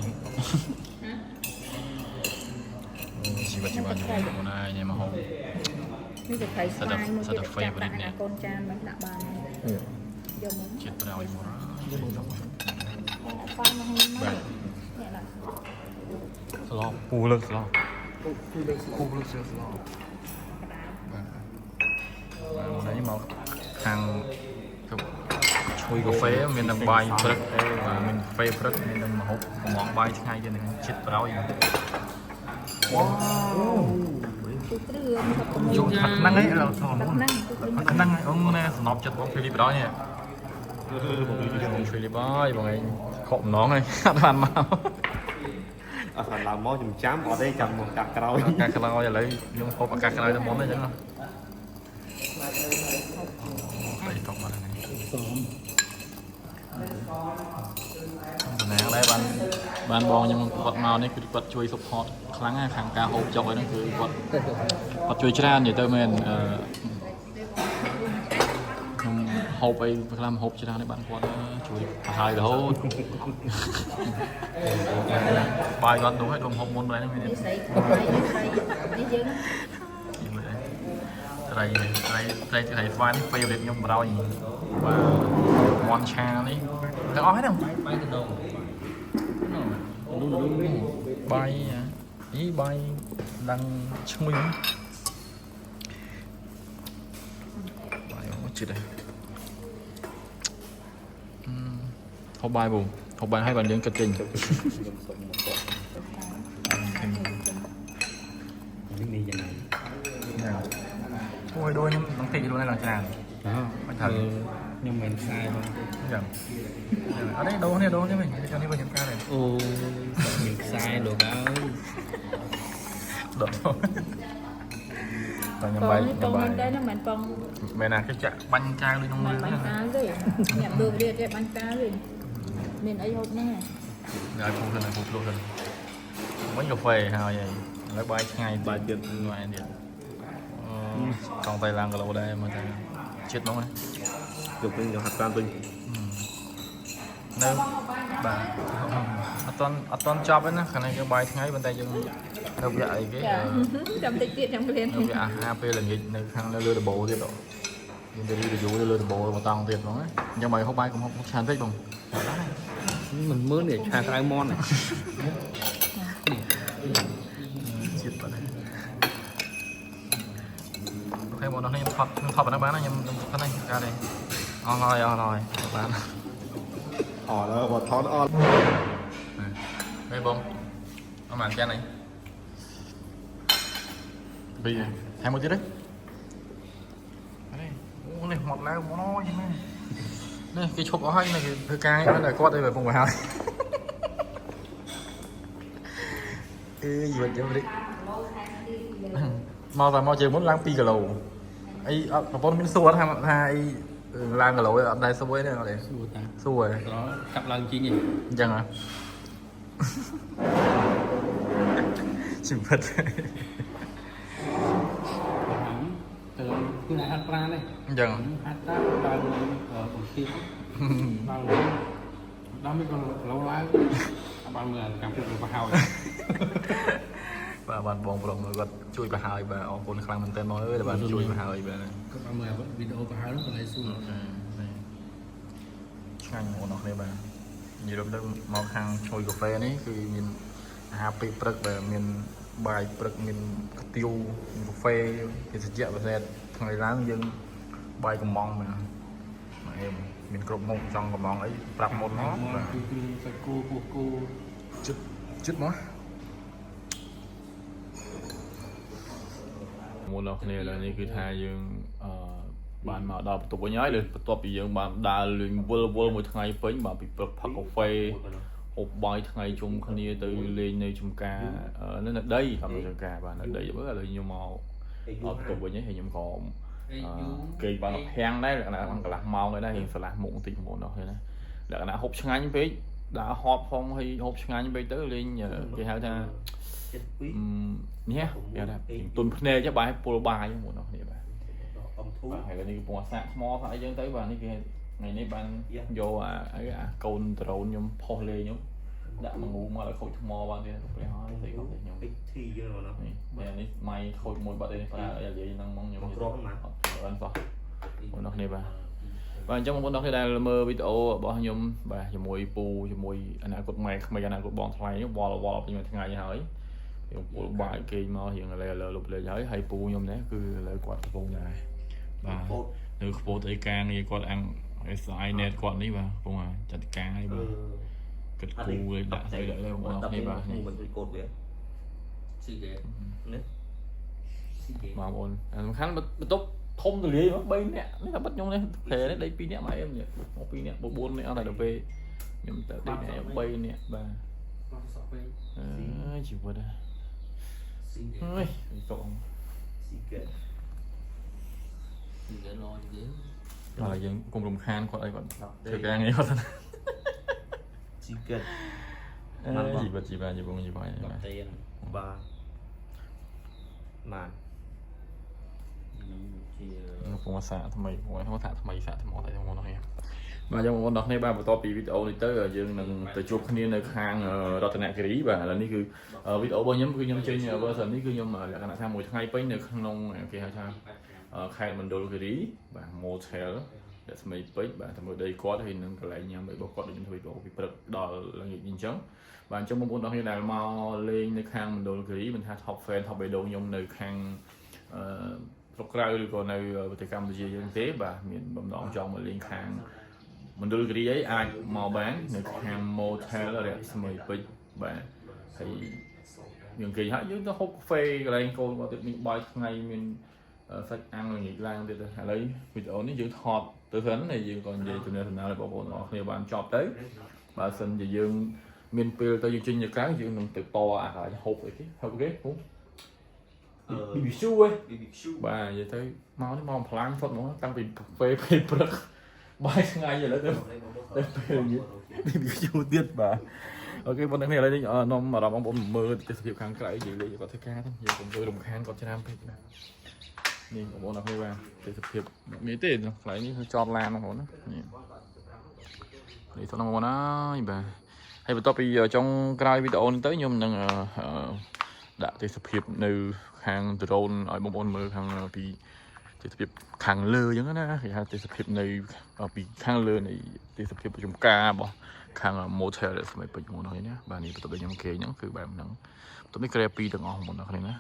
ជីវិតជីវិតខ្ញុំណាញ៉ាំមកហូប នេះជាត្រីស្វាយមួយ សិតតែ ទៀត favorite នេះ ដាក់កូនចានមិនដាក់បានយកមក ជាតិប្រយមក ដាក់ប៉ាមកនេះមកនេះដាក់ ស្លពូលើកស្លពូលើកស្លពូលើកស្លបាទបាទនេះមកខាងឈ្ងុយកាហ្វេមានទាំងបាយព្រឹកបាទមានកាហ្វេព្រឹកមានទាំងម្ហូបកំងបាយថ្ងៃទៀតនឹងជាតិប្រយវ៉ាវ ទូគ្រឿងក៏ពុំ ជុំថាហ្នឹងឯងឡើយ ទឹកហ្នឹងទូគ្រឿង ហ្នឹងឯងអូនសំណប់ចិត្តបងភីលីបដល់នេះបងភីលីបាយបងឯងខកម្ដងឯងអត់បានមក អត់ឡើងមកខ្ញុំចាំអត់ទេចាំមកកាក់ក្រោយ ឱកាសក្រោយឥឡូវខ្ញុំហូបឱកាសក្រោយទៅមុនអញ្ចឹងអីតោះបានហ្នឹងសំណាងដែរបានបានបងខ្ញុំគាត់មកនេះគឺគាត់ជួយ support ខ្លាំងណាស់ខាងការហូបចុកអីហ្នឹងគឺគាត់គាត់ជួយច្រើននិយាយទៅមែនអឺខ្ញុំហូបអីខ្លះហូបច្រើននេះបានគាត់ជួយប្រហើយរហូតបាយគាត់នោះឲ្យដុំហូបមុនម្ល៉េះហ្នឹងមាន នេះស្រីនេះស្រីនេះយើង ត្រីត្រីត្រីត្រីស្វាយនេះ favorite ខ្ញុំបរោយបាទមន់ឆានេះទាំងអស់ហ្នឹង បាយកណ្ដង លូលូបាយនេះបាយដឹងឈ្ងុយបាយអូចិត្តហ៎ហូបបាយបងហូបបាយឲ្យបានយើងគិតចេញ ខ្ញុំសុំមកគាត់នេះមានយ៉ាងណា អូយដូចខ្ញុំនឹងតិចខ្លួនឯងឡើងច្រើន អ មិនត្រូវ ខ្ញុំមិនខ្សែបង យ៉ាងអត់ទេដូរនេះដូរនេះវិញនេះវិញខ្ញុំការទេ អូមានខ្សែលោកហើយ ដក តែញ៉ាំបាយ បង ញ៉ាំបាយ មែនទេណាមិនបង មែនណាគេចាក់បាញ់ចាវដូចក្នុង មិន រឿងហ្នឹង បាញ់តាទេអ្នកមើលវាទេបាញ់តាទេមានអីហូបហ្នឹង ឲ្យពូសិនឲ្យពូភ្លុះសិនវិញកាហ្វេហើយឥឡូវបាយថ្ងៃ បាយទៀត បាយទៀតអឺចង់ទៅឡើងគីឡូដែរមើលទៅជាតិហ្មងណា យកវិញយកហាត់តាមវិញ នៅបាទអត់តន់ចប់ទេណាខាងនេះយើងបាយថ្ងៃប៉ុន្តែយើងនៅវគ្គអីគេ ចាចាំតិចទៀតចាំក្លៀន នៅវគ្គអាហារពេលល្ងាចនៅខាងនៅលើដបូទៀតហ៎យើងទៅរីវយូទៅលើដបូមកតង់ទៀតហ្មងណាអញ្ចឹងបាយហូបបាយកុំហូបច្រើនពេកបង មិនមើលនេះឆាក្រៅមន់ ជាតិបាត់ហើយអូខេបងប្អូនខ្ញុំថតខ្ញុំថតប៉ុណ្ណឹងបានណាខ្ញុំខ្ញុំប៉ុណ្ណឹងកើតទេអស់ហើយអស់ហើយបាន អត់ហើយបើថតអត់ ហេបងអត់បានចានអីពីថែមមួយទៀតទេនេះអូនេះមកឡើងមកអូយមែននេះគេឈប់អស់ហើយនេះគេធ្វើការឲ្យតែគាត់អីបែបពងទៅហើយអឺយល់យល់រិមកតែមកជើងមុនឡើង2គីឡូអីអត់ប្រពន្ធមានសួរថាថាអីឡើងគីឡូអត់ដែរសួរទេអត់ទេស ួរតា សួរ ដល់កាប់ឡើងជីងឯង អញ្ចឹងហ៎ ជីវិត ទៅគឺហាត់ប្រាណទេ អញ្ចឹង ហាត់តាមដល់បំពីដល់ដល់មិនក៏ឡូឡើងបានមើលកម្មភាពរបស់ហើយ បាទបានបងប្រុសមើលគាត់ជួយប្រហើយបាទអរគុណខ្លាំងមែនទែនបងអើយដែលបានជួយប្រហើយបាទ គាត់បានមើលវីដេអូប្រហើយនោះគាត់ឲ្យសួរ ឆ្ងាញ់បងប្អូនអរគ្នាបាទនិយាយទៅមកខាងឈ្ងុយកាហ្វេនេះគឺមានអាហារពេលព្រឹកបាទមានបាយព្រឹកមានកាទៀវមានកាហ្វេភេសជ្ជៈពិសេសថ្ងៃឡើងយើងបាយកំងបាទមកអេមមានគ្រប់មុខចង់កំងអីប្រាប់មុនមកបាទ គឺគឺសាច់គោពោះគោ ជិតជិតមកមុនដល់គ្នាឥឡូវនេះគឺថាយើងអឺបានមកដល់បន្ទប់វិញហើយលើបន្ទាប់ពីយើងបានដើរលេងវិលវល់មួយថ្ងៃពេញបាទពីព្រឹកផឹកកាហ្វេហូបបាយថ្ងៃជុំគ្នាទៅលេងនៅចំការនៅនៅដីតាមនៅចំការបាទនៅដីមើលឥឡូវខ្ញុំមកដល់បន្ទប់វិញហើយខ្ញុំក៏គេងបានភាំងដែរលក្ខណៈកន្លះម៉ោងឯដែររៀងឆ្លាស់មុខបន្តិចបងប្អូនអរណាលក្ខណៈហូបឆ្ងាញ់ពេកដើរហត់ផងហើយហូបឆ្ងាញ់ពេកទៅលេងគេហៅថា នេះគេហៅថាទុនភ្នែកបាយពុលបាយបងប្អូនអរគ្នាបាទ អំធូ បាទហើយនេះកំពុងអាសាកថ្មថាអីចឹងទៅបាទនេះគេថ្ងៃនេះបានយកអាអីអាកូនដ្រូនខ្ញុំផុសលេងខ្ញុំដាក់មកងូមកឲ្យខូចថ្មបានទៀតព្រះហើយស្អីគាត់ខ្ញុំ អិចធីយើងណា នេះនេះម៉ៃខូចមួយបាត់ទេប្រើអាលាយហ្នឹងហ្មងខ្ញុំ គ្រាប់ហ្នឹង អត់បានសោះបងប្អូនគ្នាបាទបាទអញ្ចឹងបងប្អូនគ្នាដែលមើលវីដេអូរបស់ខ្ញុំបាទជាមួយពូជាមួយអនាគតម៉ែក្មេងអនាគតបងថ្លៃនេះវល់វល់ពេញមួយថ្ងៃហើយខ្ញុំពលបាយគេងមករៀងឥឡូវឥឡូវលុបលេងហើយហើយពូខ្ញុំនេះគឺឥឡូវគាត់កំពុងតែបាទ ពោត នៅខ្ពស់អីការងារគាត់អាំង SI net គាត់នេះបាទកំពុងតែចាត់ការហើយបាទគិតគូរឲ្យដាក់ស្អីដាក់លើបងប្អូនគ្នាបាទនេះ មិនកូដវា ស៊ីគេ នេះ ស៊ីគេ បងប្អូនសំខាន់បន្ទប់ធំទូលាយមក3នាក់នេះតែបាត់ខ្ញុំនេះប្រែនេះដេក2នាក់មកអែមនេះមក2នាក់4នាក់អត់តែដល់ពេលខ្ញុំទៅដេក3នាក់បាទ មកសក់វិញ អើយជីវិត ស៊ីគេ អើយតង ស៊ីគេ ស៊ីគេឡយគេ ដល់យើងគុំរំខានគាត់អីគាត់ធ្វើការងារគាត់ ស៊ីគេ ជីវិតជីវិតជីវិតជីវិត បាក់ទេ បាទបាទ ជា កំពុងសាកថ្មីកំពុងសាកថ្មីសាកថ្មអីបងប្អូនគ្នាបាទយើងបងប្អូនគ្នាបាទបន្ទាប់ពីវីដេអូនេះទៅយើងនឹងទៅជួបគ្នានៅខាងរតនគិរីបាទឥឡូវនេះគឺវីដេអូរបស់ខ្ញុំគឺខ្ញុំចេញ version នេះគឺខ្ញុំលក្ខណៈថាមួយថ្ងៃពេញនៅក្នុងគេហៅថាខេត្តមណ្ឌលគិរីបាទ Motel រស្មីពេជ្របាទទៅមើលដីគាត់ហើយនឹងកន្លែងញ៉ាំរបស់គាត់ដូចខ្ញុំធ្វើវីដេអូពីព្រឹកដល់ល្ងាចនេះអញ្ចឹងបាទអញ្ចឹងបងប្អូនទាំងគ្នាដែលមកលេងនៅខាងមណ្ឌលគិរីមិនថា top fan top បេះដូងខ្ញុំនៅខាងអឺស្រុកក្រៅឬក៏នៅប្រទេសកម្ពុជាយើងទេបាទមានបំណងចង់មកលេងខាងមណ្ឌលគិរីអីអាចមកបាននៅខាង Motel រស្មីពេជ្របាទហើយយើងគេហើយយើងទៅហូបកាហ្វេកន្លែងកូនគាត់ទៀតមានបាយថ្ងៃមានសាច់អាំងល្ងាចឡើងទៀតទៅឥឡូវវីដេអូនេះយើងថតទៅសិនហើយយើងក៏និយាយទំនាក់ទំនងឲ្យបងប្អូនទាំងអស់គ្នាបានចប់ទៅបើសិនជាយើងមានពេលទៅយើងចេញទៅក្រៅយើងនឹងទៅតអាកន្លែងហូបអីគេហូបគេហូប BBQ ហ៎ BBQ បាទនិយាយទៅមកនេះមកផ្លាំងសុទ្ធហ្មងតាំងពីពេលពេលព្រឹកបាយថ្ងៃឥឡូវទៅទៅពេលល្ងាច BBQ ទៀតបាទ OK បងប្អូនឥឡូវនេះនាំអារម្មណ៍បងប្អូនមើលទេសភាពខាងក្រៅនិយាយលេងគាត់ធ្វើការទៅយើងកុំទៅរំខានគាត់ច្រើនពេកបាទនេះបងប្អូនអរគ្នាបាទទេសភាពមានទេកន្លែងនេះគឺចតឡានបងប្អូនណានេះនេះទៅបងប្អូនអើយបាទហើយបន្ទាប់ពីចុងក្រោយវីដេអូនេះទៅខ្ញុំនឹងដាក់ទេសភាពនៅខាង drone ឲ្យបងប្អូនមើលខាងពីទេសភាពខាងលើអញ្ចឹងណាគេហៅទេសភាពនៅពីខាងលើនៃទេសភាពប្រជុំការរបស់ខាង motel ដែលស្មៃពេជ្រមុនហ្នឹងណាបាទនេះបន្ទាប់ពីខ្ញុំគេងហ្នឹងគឺបែបហ្នឹងបន្ទាប់នេះក្រែ2ទាំងអស់មុនហ្នឹងណា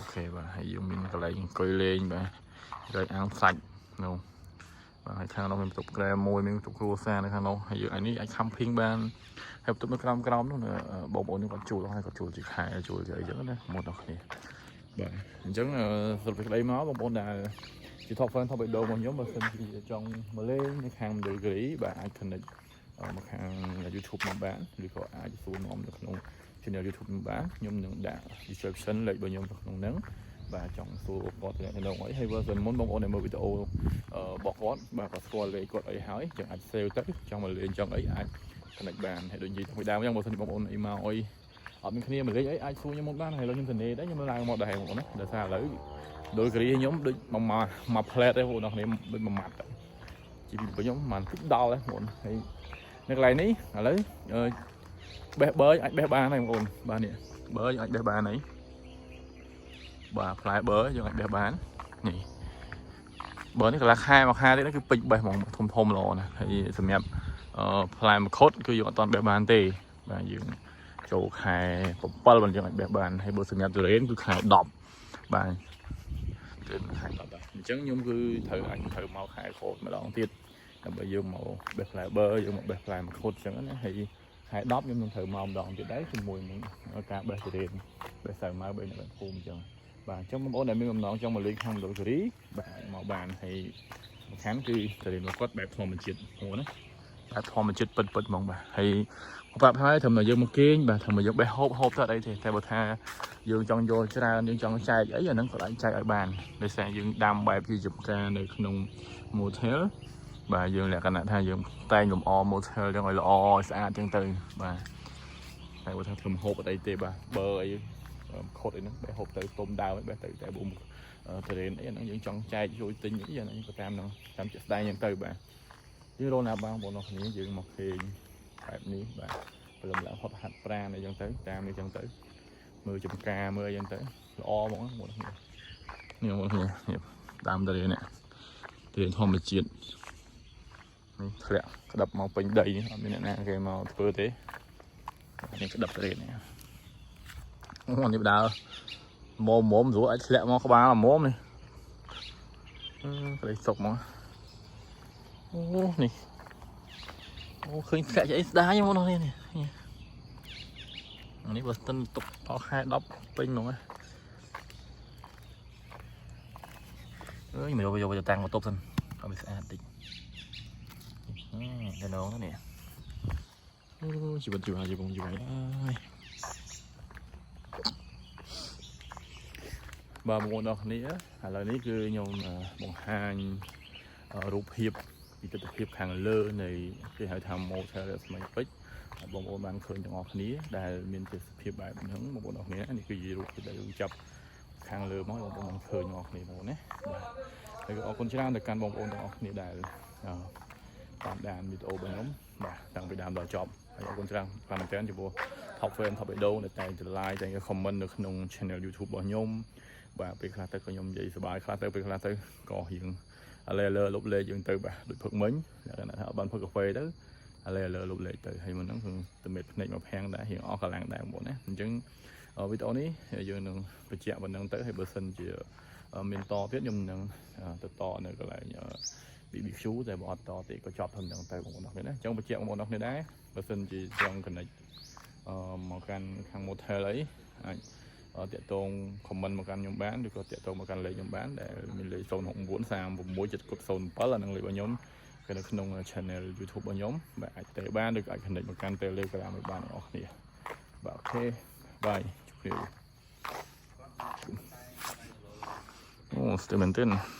OK បាទហើយយើងមានកន្លែងអង្គុយលេងបាទកន្លែងអាំងសាច់នោះបាទហើយខាងនោះមានបន្ទប់ក្រែមួយមានបន្ទប់គ្រួសារនៅខាងនោះហើយយើងឯនេះអាច camping បានហើយបន្ទប់នៅក្រោមក្រោមនោះបងប្អូនខ្ញុំគាត់ជួលហើយគាត់ជួលជាខែជួលជាអីចឹងណាមុនដល់គ្នាបាទអញ្ចឹងសរុបសេចក្តីមកបងប្អូនដែលជា top fan top idol របស់ខ្ញុំបើសិនជាចង់មកលេងនៅខាងមណ្ឌលគិរីបាទអាច connect មកខាង YouTube មកបានឬក៏អាចសួរនាំនៅក្នុង channel YouTube ខ្ញុំបានខ្ញុំនឹងដាក់ description លេខរបស់ខ្ញុំនៅក្នុងហ្នឹងបាទចង់សួរគាត់ទៅនៅអីហើយ version មុនបងប្អូនដែលមើលវីដេអូរបស់គាត់បាទគាត់ស្គាល់លេខគាត់អីហើយចឹងអាច save ទៅចង់មកលេងចង់អីអាច connect បានហើយដូចនិយាយពីដើមចឹងបើសិនជាបងប្អូនអីមកអីអត់មានគ្នាមកលេងអីអាចសួរខ្ញុំមកបានហើយឥឡូវខ្ញុំទៅនេដែរខ្ញុំឡើងមកដែរបងប្អូនណាដោយសារឥឡូវដោយគ្រាខ្ញុំដូចមកមកផ្លែតទេបងប្អូនគ្នាដូចមួយម៉ាត់ជីវិតរបស់ខ្ញុំមិនតិចដល់ទេបងប្អូនហើយនៅកន្លែងនេះឥឡូវបេះបើអាចបេះបានហើយបងប្អូនបាទនេះបើអាចបេះបានហើយបាទផ្លែបើយើងអាចបេះបាននេះបើនេះកន្លះខែមួយខែទៀតគឺពេញបេះហ្មងធំធំល្អណាស់ហើយសម្រាប់អឺផ្លែមង្ឃុតគឺយើងអត់ទាន់បេះបានទេបាទយើងចូលខែ7មិនយើងអាចបេះបានហើយបើសម្រាប់ទុរេនគឺខែ10បាទទុរេនខែ10បាទអញ្ចឹងខ្ញុំគឺត្រូវអាចត្រូវមកខែក្រោយម្ដងទៀតដើម្បីយើងមកបេះផ្លែបឺយើងមកបេះផ្លែមង្ឃុតអញ្ចឹងណាហើយខែ10ខ្ញុំនឹងត្រូវមកម្ដងទៀតដែរជាមួយនឹងការបេះទុរេនបេះសាវម៉ាវបេះនៅភូមិអញ្ចឹងបាទអញ្ចឹងបងប្អូនដែលមានបំណងចង់មកលេងខាងមណ្ឌលគិរីបាទអាចមកបានហើយសំខាន់គឺទុរេនរបស់គាត់បែបធម្មជាតិបងប្អូនណាបែបធម្មជាតិពិតពិតហ្មងបាទហើយប្រាប់ហើយត្រឹមតែយើងមកគេងបាទត្រឹមតែយើងបេះហូបហូបទៅអត់អីទេតែបើថាយើងចង់យកច្រើនយើងចង់ចែកអីអាហ្នឹងក៏អាចចែកឲ្យបានដោយសារយើងដាំបែបជាចំការនៅក្នុង motel បាទយើងលក្ខណៈថាយើងតែងលម្អ motel ចឹងឲ្យល្អឲ្យស្អាតចឹងទៅបាទតែបើថាធ្វើម្ហូបអត់អីទេបាទបើអីខុតអីហ្នឹងបេះហូបទៅទុំដើមបេះទៅតែប៊ុំតរេនអីអាហ្នឹងយើងចង់ចែកជួយទិញអីអាហ្នឹងក៏តាមហ្នឹងតាមជាក់ស្ដែងចឹងទៅបាទយើងរកណាបងប្អូនអរគ្នាយើងមកឃើញបែបនេះបាទព្រលឹមឡើងហត់ហាត់ប្រាណអីចឹងទៅតាមនេះចឹងទៅមើលចំការមើលអីចឹងទៅល្អហ្មងបងប្អូនគ្នានេះបងប្អូនគ្នានេះតាមតរេននេះតរេនធម្មជាតិនេះធ្លាក់ក្តាប់មកពេញដីនេះអត់មានអ្នកណាគេមកធ្វើទេនេះក្តាប់តរេននេះអូនេះបដើមុំមុំស្រួលអាចធ្លាក់មកក្បាលមុំនេះអឺក្តីសុកមកអូនេះអូឃើញធ្លាក់ជាអីស្ដាយមកនោះនេះនេះនេះបើស្ទិនទុកដល់ខែ10ពេញហ្មងណាអើយមកយកយកទៅតាំងបន្ទប់សិនឲ្យវាស្អាតតិច ដល់ដងនេះអូជីវិតជីវ៉ាជីវងជីវ៉ាអើយបាទបងប្អូនអរគ្នាឥឡូវនេះគឺខ្ញុំបង្ហាញរូបភាពពីទស្សនវិជ្ជាខាងលើនៃគេហៅថា motel ស្មៃពេជ្របងប្អូនបានឃើញទាំងអស់គ្នាដែលមានទេសភាពបែបហ្នឹងបងប្អូនអរគ្នានេះគឺជារូបភាពដែលយើងចាប់ខាងលើមកបងប្អូនបានឃើញទាំងអស់គ្នាបងប្អូនណាបាទហើយក៏អរគុណច្រើនទៅកាន់បងប្អូនទាំងអស់គ្នាដែលតាមដានវីដេអូរបស់ខ្ញុំបាទតាំងពីដើមដល់ចប់ហើយអរគុណច្រើនខ្លាំងមែនទែនចំពោះ top fan top idol ដែលតែងតែ like តែងតែ comment នៅក្នុង channel YouTube របស់ខ្ញុំបាទពេលខ្លះទៅក៏ខ្ញុំនិយាយសប្បាយខ្លះទៅពេលខ្លះទៅក៏រៀងអាឡេលើលុបលេខយើងទៅបាទដូចផឹកមិញលក្ខណៈថាអត់បានផឹកកាហ្វេទៅអាឡេលើលុបលេខទៅហើយមុនហ្នឹងគឺតមេតភ្នែកមកភាំងដែររៀងអស់កម្លាំងដែរបងប្អូនណាអញ្ចឹងវីដេអូនេះយើងនឹងបញ្ជាក់ប៉ុណ្ណឹងទៅហើយបើសិនជាមានតទៀតខ្ញុំនឹងទៅតនៅកន្លែង BBQ តែបើអត់តទេក៏ចប់ត្រឹមហ្នឹងទៅបងប្អូនអរគ្នាណាអញ្ចឹងបញ្ជាក់បងប្អូនអរគ្នាដែរបើសិនជាចង់ connect អឺមកកាន់ខាង motel អីអាចតាក់ទង comment មកកាន់ខ្ញុំបានឬក៏តាក់ទងមកកាន់លេខខ្ញុំបានដែលមានលេខ069 36 7 07អាហ្នឹងលេខរបស់ខ្ញុំគឺនៅក្នុង channel YouTube របស់ខ្ញុំបាទអាចទេបានឬក៏អាច connect មកកាន់ Telegram ឲ្យបានទាំងអស់គ្នាបាទ OK bye ជម្រាប អូស្ទើមែនទែន។